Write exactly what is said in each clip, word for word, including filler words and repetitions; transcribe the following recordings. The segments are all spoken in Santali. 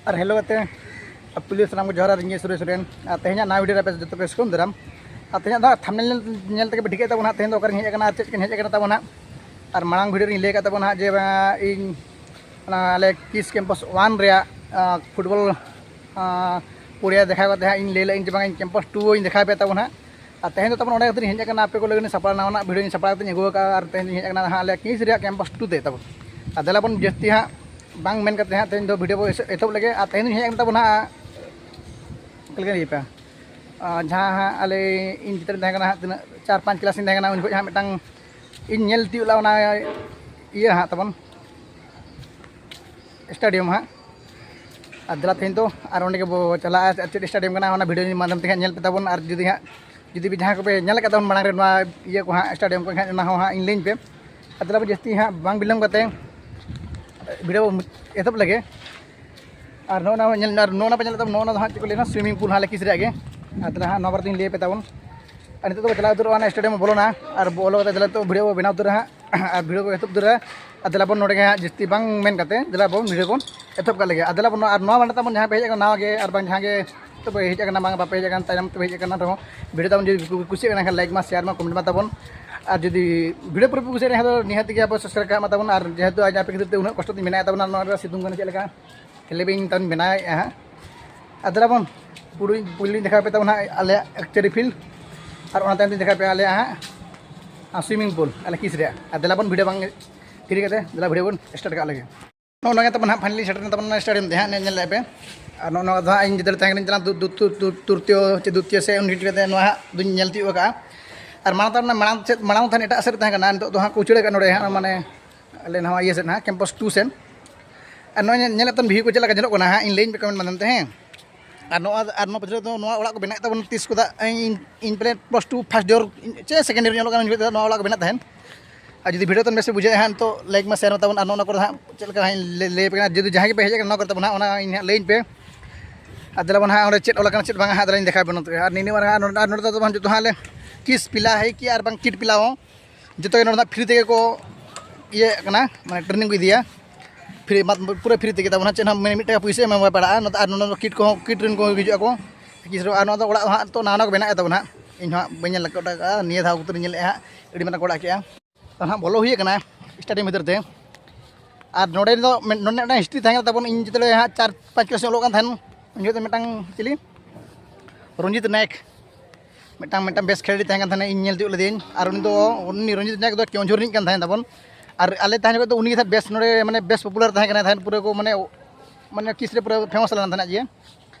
ᱟᱨ hello ᱜᱟᱛᱮ, ᱟᱨ ᱯᱩᱭᱞᱩ ᱥᱟᱱᱟᱢ ᱠᱚ ᱡᱚᱦᱟᱨ᱾ ᱟᱨ ᱤᱧ ᱜᱮ ᱥᱩᱨᱮᱥ ᱥᱚᱨᱮᱱ᱾ ᱟᱨ ᱛᱮᱦᱮᱧᱟᱜ ᱱᱟᱣᱟ video ᱨᱮ ᱟᱯᱮ ᱡᱚᱛᱚ ᱠᱚ ᱥᱟᱹᱜᱩᱱ ᱫᱟᱨᱟᱢ᱾ ᱟᱨ ᱛᱮᱦᱮᱧᱟᱜ ᱫᱚ ᱦᱟᱸᱜ thumbnail ᱧᱮᱞ ᱛᱮᱜᱮ ᱯᱮ ᱴᱷᱤᱠᱟᱹᱭᱮᱫ ᱛᱟᱵᱚᱱᱟ ᱦᱟᱸᱜ, ᱛᱮᱦᱮᱧ ᱫᱚ ᱚᱠᱟᱨᱮᱧ ᱦᱮᱡ ᱟᱠᱟᱱᱟ ᱟᱨ ᱪᱮᱫ ᱠᱚᱧ ᱦᱮᱡ ᱟᱠᱟᱱᱟ ᱛᱟᱵᱚᱱ ᱦᱟᱸᱜ᱾ ᱟᱨ ᱢᱟᱲᱟᱝ video ᱨᱮᱧ ᱞᱟᱹᱭ ᱟᱠᱟᱫ ᱛᱟᱵᱚᱱᱟ ᱦᱟᱸᱜ ᱡᱮ, ᱟᱸ, ᱤᱧ ᱚᱱᱟ ᱟᱞᱮ ᱠᱤᱥ campus one ᱨᱮᱭᱟᱜ, ᱟᱸ, football, ᱟᱸ, ᱯᱚᱲᱤᱭᱟ ᱫᱮᱠᱷᱟᱣ ᱠᱟᱛᱮ ᱦᱟᱸᱜ ᱤᱧ ᱞᱟᱹᱭ ᱞᱮᱫ ᱤᱧ ᱡᱮ ᱵᱟᱝ ᱤᱧ campus two ᱤᱧ ᱫᱮᱠᱷᱟᱣ ᱯᱮ ᱛᱟᱵᱚᱱ ᱦᱟᱸᱜ᱾ ᱟᱨ ᱛᱮᱦᱮᱧ ᱫᱚ ᱛᱟᱵᱚᱱ ᱚᱸᱰᱮ ᱠᱷᱟᱹᱛᱤᱨ ᱤᱧ ᱦᱮᱡ ᱟᱠᱟᱱᱟ, ᱟᱯᱮ ᱠᱚ ᱞᱟᱹᱜᱤᱫ ᱥᱟᱯᱲᱟᱣ ᱱᱟᱣᱟᱱᱟᱜ video ᱤᱧ ᱥᱟᱯᱲᱟᱣ ᱠᱟᱛᱮᱧ ᱟᱹᱜᱩ ᱟᱠᱟᱫᱼᱟ᱾ ᱟᱨ ᱛᱮᱦᱮᱧ ᱤᱧ ᱦᱮᱡ ᱟᱠᱟᱱᱟ ᱦᱟᱸᱜ ᱟᱞᱮ ᱠᱤᱥ ᱨᱮᱭᱟᱜ campus two ᱛᱮ ᱛᱟᱵᱚᱱ᱾ ᱟᱨ ᱫᱮᱞᱟ ᱵᱚᱱ ᱡᱟᱹᱥᱛᱤ ᱦᱟᱸᱜ ᱵᱟᱝ ᱢᱮᱱ ᱠᱟᱛᱮ ᱦᱟᱸᱜ ᱛᱮᱦᱮᱧ ᱫᱚ video ᱵᱚ ᱮᱛᱚᱦᱚᱵ ᱞᱮᱜᱮ᱾ ᱟᱨ ᱛᱮᱦᱮᱧ ᱫᱚᱧ ᱦᱮᱡ ᱟᱠᱟᱱ ᱛᱟᱵᱚᱱᱟ ᱦᱟᱸᱜ, ᱪᱮᱫ ᱞᱮᱠᱟᱧ ᱞᱟᱹᱭ ᱟᱯᱮᱭᱟ? ᱟᱨ ᱡᱟᱦᱟᱸ ᱦᱟᱸᱜ ᱟᱞᱮ, ᱤᱧ ᱜᱤᱫᱽᱨᱟᱹᱧ ᱛᱟᱦᱮᱸ ᱠᱟᱱᱟ ᱦᱟᱸᱜ, ᱛᱤᱱᱟᱹᱜ ᱪᱟᱨ ᱯᱟᱸᱪ class ᱤᱧ ᱛᱟᱦᱮᱸ ᱠᱟᱱᱟ, ᱩᱱ ᱡᱚᱠᱷᱚᱱ ᱦᱟᱸᱜ ᱢᱤᱫᱴᱟᱝ ᱤᱧ ᱧᱮᱞ ᱛᱤᱭᱳᱜ ᱞᱮᱫᱼᱟ ᱚᱱᱟ ᱤᱭᱟᱹ ᱦᱟᱸᱜ ᱛᱟᱵᱚᱱ stadium ᱦᱟᱸᱜ᱾ ᱟᱨ ᱫᱮᱞᱟ ᱛᱮᱦᱮᱧ ᱫᱚ ᱟᱨ ᱚᱸᱰᱮ ᱜᱮᱵᱚ ᱪᱟᱞᱟᱜᱼᱟ, ᱪᱮᱫ stadium ᱠᱟᱱᱟ ᱚᱱᱟ video ᱢᱟᱫᱽᱫᱷᱚᱢ ᱛᱮ ᱦᱟᱸᱜ ᱧᱮᱞ ᱯᱮ ᱛᱟᱵᱚᱱ᱾ ᱟᱨ ᱡᱩᱫᱤ ᱦᱟᱸᱜ, ᱡᱩᱫᱤ ᱡᱟᱦᱟᱸ ᱠᱚᱯᱮ ᱧᱮᱞ ᱟᱠᱟᱫ ᱛᱟᱵᱚᱱ ᱢᱟᱲᱟᱝ ᱨᱮ ᱱᱚᱣᱟ ᱤᱭᱟᱹ ᱠᱚ ᱦᱟᱸᱜ, stadium ᱠᱚ ᱦᱟᱸᱜ, ᱚᱱᱟ ᱦᱚᱸ ᱦᱟᱸᱜ ᱤᱧ ᱞᱟᱹᱭᱟᱹᱧ ᱯᱮ᱾ ᱟᱨ ᱫᱮᱞᱟ ᱵᱚᱱ ᱡᱟᱹᱥᱛᱤ ᱦᱟᱸᱜ ᱵᱟᱝ ᱵᱤᱞᱚᱢ ᱠᱟᱛᱮ video ᱵᱚ ᱮᱛᱚᱦᱚᱵ ᱞᱮᱜᱮ᱾ ᱟᱨ ᱱᱚᱜᱼᱚ ᱱᱚᱣᱟ ᱧᱮᱞ, ᱟᱨ ᱱᱚᱜᱼᱚ ᱱᱚᱣᱟ ᱯᱮ ᱧᱮᱞ ᱛᱟᱵᱚᱱ, ᱱᱚᱜᱼᱚ ᱱᱚᱣᱟ ᱫᱚ ᱦᱟᱸᱜ ᱪᱮᱫ ᱠᱚ ᱞᱟᱹᱭᱟ, swimming pool ᱦᱟᱸᱜ ᱞᱮ ᱠᱤᱥ ᱨᱮᱭᱟᱜ ᱜᱮ᱾ ᱟᱨ ᱛᱟᱦᱚᱞᱮ ᱦᱟᱸᱜ ᱱᱚᱣᱟ ᱵᱟᱨᱮ ᱛᱮᱧ ᱞᱟᱹᱭ ᱟᱯᱮ ᱛᱟᱵᱚᱱ᱾ ᱟᱨ ᱱᱤᱛᱚᱜ ᱫᱚ ᱪᱟᱞᱟᱣ ᱩᱛᱟᱹᱨᱚᱜᱼᱟ ᱚᱱᱟ stadium ᱵᱚ ᱵᱚᱞᱚᱱᱟ᱾ ᱟᱨ ᱵᱚᱞᱚ ᱠᱟᱛᱮ ᱛᱟᱦᱚᱞᱮ ᱱᱤᱛᱚᱜ video ᱵᱚ ᱵᱮᱱᱟᱣ ᱩᱛᱟᱹᱨᱟ ᱦᱟᱸᱜ᱾ ᱟᱨ video ᱠᱚ ᱮᱛᱚᱦᱚᱵ ᱩᱛᱟᱹᱨᱟ᱾ ᱟᱨ ᱫᱮᱞᱟ ᱵᱚᱱ ᱱᱚᱰᱮ ᱜᱮ ᱦᱟᱸᱜ ᱡᱟᱹᱥᱛᱤ ᱵᱟᱝ ᱢᱮᱱ ᱠᱟᱛᱮ ᱫᱮᱞᱟ ᱵᱚᱱ video ᱵᱚᱱ ᱮᱛᱚᱦᱚᱵ ᱠᱟᱜ ᱞᱮᱜᱮ᱾ ᱟᱨ ᱫᱮᱞᱟ ᱵᱚᱱ, ᱟᱨ ᱱᱚᱣᱟ ᱵᱟᱨᱮ ᱛᱟᱵᱚᱱ ᱡᱟᱦᱟᱸᱭ ᱯᱮ ᱦᱮᱡ ᱟᱠᱟᱱᱟ ᱱᱟᱣᱟ ᱜᱮ, ᱟᱨ ᱵᱟᱝ ᱡᱟᱦᱟᱸ ᱜᱮ ᱱᱤᱛᱚᱜ ᱯᱮ ᱦᱮᱡ ᱟᱠᱟᱱᱟ, ᱵᱟᱝ ᱵᱟᱯᱮ ᱦᱮᱡ ᱟᱠᱟᱱ, ᱛᱟᱭᱚᱢ ᱛᱮᱯᱮ ᱦᱮᱡ ᱟᱠᱟᱱ ᱨᱮᱦᱚᱸ, video ᱛᱟᱵᱚᱱ ᱡᱩᱫᱤ ᱠᱩ-, ᱠᱩᱥᱤᱭᱟᱜ ᱠᱟᱱᱟ ᱮᱱᱠᱷᱟᱱ like ᱢᱟ, share ᱢᱟ, comment ᱢᱟ ᱛᱟᱵᱚᱱ᱾ ᱟᱨ ᱡᱩᱫᱤ video ᱯᱩᱨᱟᱹ ᱯᱮ ᱠᱩᱥᱤᱭᱟᱜ ᱠᱷᱟᱱ ᱫᱚ ᱱᱤᱦᱟᱹᱛ ᱜᱮ ᱟᱵᱚ subscribe ᱠᱟᱜ ᱢᱟ ᱛᱟᱵᱚᱱ᱾ ᱟᱨ ᱡᱮᱦᱮᱛᱩ ᱟᱡ ᱟᱯᱮ ᱠᱷᱟᱹᱛᱤᱨ ᱛᱮ ᱩᱱᱟᱹᱜ ᱠᱚᱥᱴᱚ ᱛᱤᱧ ᱵᱮᱱᱟᱣᱮᱫ ᱛᱟᱵᱚᱱᱟ, ᱱᱚᱣᱟ ᱨᱮ ᱥᱤᱛᱩᱝ ᱠᱟᱱᱟ ᱪᱮᱫ ᱞᱮᱠᱟ, ᱛᱟᱦᱚᱞᱮ ᱵᱤᱱ ᱛᱟᱵᱚᱱ ᱵᱮᱱᱟᱣᱮᱫᱼᱟ ᱦᱟᱸᱜ᱾ ᱟᱨ ᱫᱮᱞᱟ ᱵᱚᱱ, ᱯᱩᱨᱟᱹ ᱯᱩᱭᱞᱩᱧ ᱫᱮᱠᱷᱟᱣ ᱯᱮ ᱛᱟᱵᱚᱱ ᱦᱟᱸᱜ ᱟᱞᱮᱭᱟᱜ archery field, ᱟᱨ ᱚᱱᱟ ᱛᱟᱭᱚᱢ ᱛᱤᱧ ᱫᱮᱠᱷᱟᱣ ᱯᱮᱭᱟ ᱟᱞᱮᱭᱟᱜ ᱦᱟᱸᱜ, ᱟᱨ swimming pool ᱟᱞᱮ ᱠᱤᱥ ᱨᱮᱭᱟᱜ᱾ ᱟᱨ ᱫᱮᱞᱟ ᱵᱚᱱ video ᱵᱟᱝ ᱛᱷᱤᱨ ᱠᱟᱛᱮ ᱫᱮᱞᱟ video ᱵᱚᱱ start ᱠᱟᱜ ᱞᱮᱜᱮ᱾ ᱱᱚᱜᱼᱚ ᱱᱚᱣᱟ ᱜᱮ ᱛᱟᱵᱚᱱ ᱦᱟᱸᱜ finally ᱥᱮᱴᱮᱨ ᱮᱱ ᱛᱟᱵᱚᱱᱟ stadium ᱛᱮ ᱦᱟᱸᱜ, ᱧᱮᱞ, ᱧᱮᱞ ᱞᱮᱫ ᱯᱮ᱾ ᱟᱨ ᱱᱚᱜᱼᱚ ᱱᱚᱣᱟ ᱫᱚ ᱦᱟᱸᱜ ᱤᱧ ᱜᱤᱫᱽᱨᱟᱹ ᱛᱟᱦᱮᱸ ᱠᱟᱹᱱᱟᱹᱧ ᱪᱟᱞᱟᱜ ᱫᱩ-, ᱫᱩ-, ᱛᱩ-, ᱛᱩ-, ᱛᱩᱨᱛᱤᱭᱚ ᱪᱮ ᱫᱩᱛᱤᱭᱚ ᱥᱮ ᱩᱱ ᱡᱚᱠᱷᱚᱱ ᱨᱮ ᱱᱚᱣᱟ ᱦᱟᱸᱜ ᱫᱩᱧ ᱧᱮᱞ ᱛᱤᱭᱳᱜ ᱟᱠᱟᱫᱼᱟ᱾ ᱟᱨ ᱢᱟᱲᱟᱝ ᱛᱟᱦᱮᱸ ᱞᱮᱱᱟ, ᱢᱟᱲᱟᱝ ᱥᱮᱫ, ᱢᱟᱲᱟᱝ ᱛᱟᱦᱮᱱ ᱮᱴᱟᱜ ᱥᱮᱫ ᱨᱮ ᱛᱟᱦᱮᱸ ᱠᱟᱱᱟ, ᱱᱤᱛᱚᱜ ᱫᱚ ᱦᱟᱸᱜ ᱠᱚ ᱩᱪᱟᱹᱲ ᱟᱠᱟᱫ ᱱᱚᱰᱮ ᱦᱟᱸᱜ, ᱢᱟᱱᱮ ᱟᱞᱮ ᱱᱚᱣᱟ ᱤᱭᱟᱹ ᱥᱮᱫ ᱦᱟᱸᱜ, campus two ᱥᱮᱫ᱾ ᱟᱨ ᱱᱚᱜᱼᱚᱭ ᱧᱮᱞ, ᱧᱮᱞᱮᱫ ᱛᱟᱵᱚᱱ view ᱠᱚ ᱪᱮᱫ ᱞᱮᱠᱟ ᱧᱮᱞᱚᱜ ᱠᱟᱱᱟ ᱦᱟᱸᱜ, ᱤᱧ ᱞᱟᱹᱭᱟᱹᱧ ᱯᱮ comment ᱢᱟᱫᱽᱫᱷᱚᱢ ᱛᱮ, ᱦᱮᱸ᱾ ᱟᱨ ᱱᱚᱣᱟ, ᱟᱨ ᱱᱚᱣᱟ ᱯᱟᱪᱷᱮ ᱫᱚ ᱱᱚᱣᱟ ᱚᱲᱟᱜ ᱠᱚ ᱵᱮᱱᱟᱣᱮᱫ ᱛᱟᱵᱚᱱ ᱛᱤᱥ ᱠᱚᱫᱟ, ᱤᱧ, ᱤᱧ ᱯᱟᱞᱮ plus two first year ᱪᱮ second year ᱧᱮᱞᱚᱜ ᱠᱟᱱᱟ, ᱩᱱ ᱡᱚᱠᱷᱚᱱ ᱫᱚ ᱱᱚᱣᱟ ᱚᱲᱟᱜ ᱠᱚ ᱵᱮᱱᱟᱣ ᱛᱟᱦᱮᱱ᱾ ᱟᱨ ᱡᱩᱫᱤ video ᱛᱟᱵᱚᱱ ᱵᱮᱥ ᱯᱮ ᱵᱩᱡᱷᱟᱹᱣᱮᱫ ᱦᱟᱸᱜ, ᱱᱤᱛᱚᱜ like ᱢᱟ, share ᱢᱟ ᱛᱟᱵᱚᱱ᱾ ᱟᱨ ᱱᱚᱜᱼᱚ ᱱᱚᱣᱟ ᱠᱚᱨᱮ ᱫᱚ ᱦᱟᱸᱜ ᱪᱮᱫ ᱞᱮᱠᱟ ᱦᱟᱸᱜ ᱤᱧ ᱞᱟᱹᱭ, ᱞᱟᱹᱭ ᱟᱯᱮ ᱠᱟᱱᱟ, ᱡᱩᱫᱤ ᱡᱟᱦᱟᱸᱭ ᱜᱮᱯᱮ ᱦᱮᱡ ᱟᱠᱟᱱᱟ ᱱᱚᱣᱟ ᱠᱚᱨᱮ ᱛᱟᱵᱚᱱ ᱦᱟᱸᱜ, ᱚᱱᱟ ᱤᱧ ᱦᱟᱸᱜ ᱞᱟᱹᱭᱟᱹᱧ ᱯᱮ᱾ ᱟᱨ ᱫᱮᱞᱟ ᱵᱚᱱ ᱦᱟᱸᱜ ᱚᱸᱰᱮ ᱪᱮᱫ ᱚᱞ ᱟᱠᱟᱱᱟ ᱪᱮᱫ ᱵᱟᱝ ᱦᱟᱸᱜ ᱫᱮᱞᱟᱧ ᱫᱮᱠᱷᱟᱣ ᱟᱯᱮ ᱱᱚᱛᱮ᱾ ᱟᱨ ᱱᱤᱱᱟᱹᱜ ᱢᱟᱨᱟᱝ ᱟᱨ ᱱᱚᱰᱮ, ᱟᱨ ᱱᱚᱰᱮ ᱫᱚ ᱵᱟᱝ ᱡᱚᱛᱚ ᱦᱟᱸᱜ ᱞᱮ ᱠᱤᱥ ᱯᱤᱞᱟ ᱦᱮᱸ ᱠᱤ ᱟᱨ ᱵᱟᱝ ᱠᱤᱴ ᱯᱤᱞᱟ ᱦᱚᱸ ᱡᱚᱛᱚ ᱜᱮ ᱱᱚᱰᱮ ᱫᱚ ᱦᱟᱸᱜ free ᱛᱮᱜᱮ ᱠᱚ ᱤᱭᱟᱹ ᱠᱟᱱᱟ, ᱢᱟᱱᱮ training ᱠᱚ ᱤᱫᱤᱭᱟ᱾ ᱯᱩᱨᱟᱹ ᱯᱷᱨᱤ ᱛᱮᱜᱮ ᱛᱟᱵᱚᱱ ᱦᱟᱸᱜ, ᱪᱮᱫ ᱦᱚᱸ ᱢᱤᱫ ᱴᱟᱠᱟ ᱯᱩᱭᱥᱟᱹ ᱮᱢ ᱵᱟᱭ ᱯᱟᱲᱟᱜᱼᱟ᱾ ᱱᱚᱛᱮ ᱟᱨ ᱱᱚᱰᱮ ᱫᱚ ᱠᱤᱴ ᱠᱚᱦᱚᱸ, ᱠᱤᱴ ᱨᱮᱱ ᱠᱚ ᱦᱤᱡᱩᱜ ᱟᱠᱚ᱾ ᱟᱨ ᱱᱚᱣᱟ ᱫᱚ ᱚᱲᱟᱜ ᱦᱟᱸᱜ ᱛᱚ ᱱᱟᱣᱟ ᱱᱟᱣᱟ ᱠᱚ ᱵᱮᱱᱟᱣᱮᱫ ᱛᱟᱵᱚᱱ ᱦᱟᱸᱜ, ᱤᱧ ᱦᱚᱸ ᱵᱟᱹᱧ ᱧᱮᱞ ᱜᱚᱫ ᱟᱠᱟᱫᱼᱟ, ᱱᱤᱭᱟᱹ ᱫᱷᱟᱣ ᱠᱚᱛᱮ ᱧᱮᱞᱮᱫᱼᱟ ᱦᱟᱸᱜ, ᱟᱹᱰᱤ ᱢᱟᱨᱟᱝ ᱠᱚ ᱚᱲᱟᱜ ᱠᱮᱜᱼᱟ᱾ ᱛᱚ ᱦᱟᱸᱜ ᱵᱚᱞᱚ ᱦᱩᱭ ᱟᱠᱟᱱᱟ ᱥᱴᱮᱰᱤᱭᱟᱢ ᱵᱷᱤᱛᱤᱨ ᱛᱮ᱾ ᱟᱨ ᱱᱚᱰᱮ ᱫᱚ ᱢᱮ-, ᱱᱚᱰᱮ ᱢᱤᱫᱴᱟᱝ ᱦᱤᱥᱴᱨᱤ ᱛᱟᱦᱮᱸ ᱠᱟᱱᱟ ᱛᱟᱵᱚᱱ, ᱤᱧ ᱡᱮᱛᱮ ᱦᱟᱸᱜ ᱪᱟᱨ ᱯᱟᱸᱪ ᱠᱞᱟᱥ ᱤᱧ ᱚᱞᱚᱜ ᱠᱟᱱ ᱛᱟᱦᱮᱱ, ᱩᱱ ᱡᱚᱠᱷᱚᱱ ᱫᱚ ᱢᱤᱫᱴᱟᱝ ᱪᱤᱞᱤ ᱨᱚᱧᱡᱤᱛ ᱱᱟᱭᱮᱠ, ᱢᱤᱫᱴᱟᱝ, ᱢᱤᱫᱴᱟᱝ ᱵᱮᱥ ᱠᱷᱮᱞᱟᱲᱤ ᱛᱟᱦᱮᱸ ᱠᱟᱱ ᱛᱟᱦᱮᱱᱟ, ᱤᱧ ᱧᱮᱞ ᱛᱤᱭᱳᱜ ᱞᱮᱫᱮᱭᱟᱹᱧ᱾ ᱟᱨ ᱩᱱᱤ ᱫᱚ, ᱩᱱᱤ ᱨᱚᱧᱡᱤᱛ ᱱᱟᱭᱮᱠ ᱫᱚ ᱠᱮᱣᱚᱱᱡᱷᱚᱨ ᱨᱤᱱᱤᱡ ᱠᱟᱱ ᱛᱟᱦᱮᱸ ᱛᱟᱵᱚᱱ᱾ ᱟᱨ ᱟᱞᱮ ᱛᱟᱦᱮᱸ ᱡᱚᱠᱷᱚᱱ ᱫᱚ ᱩᱱᱤ ᱜᱮ ᱛᱟᱦᱮᱸᱫ ᱵᱮᱥ ᱱᱚᱰᱮ, ᱢᱟᱱᱮ, ᱵᱮᱥ ᱯᱚᱯᱩᱞᱟᱨ ᱛᱟᱦᱮᱸ ᱠᱟᱱᱟ ᱛᱟᱦᱮᱸᱫ ᱯᱩᱨᱟᱹ ᱠᱚ, ᱢᱟᱱᱮ, ᱢᱟᱱᱮ, ᱠᱤᱥ ᱨᱮ ᱯᱩᱨᱟᱹ ᱯᱷᱮᱢᱟᱥ ᱞᱮᱱᱟ ᱛᱟᱦᱮᱸᱫ ᱡᱮ᱾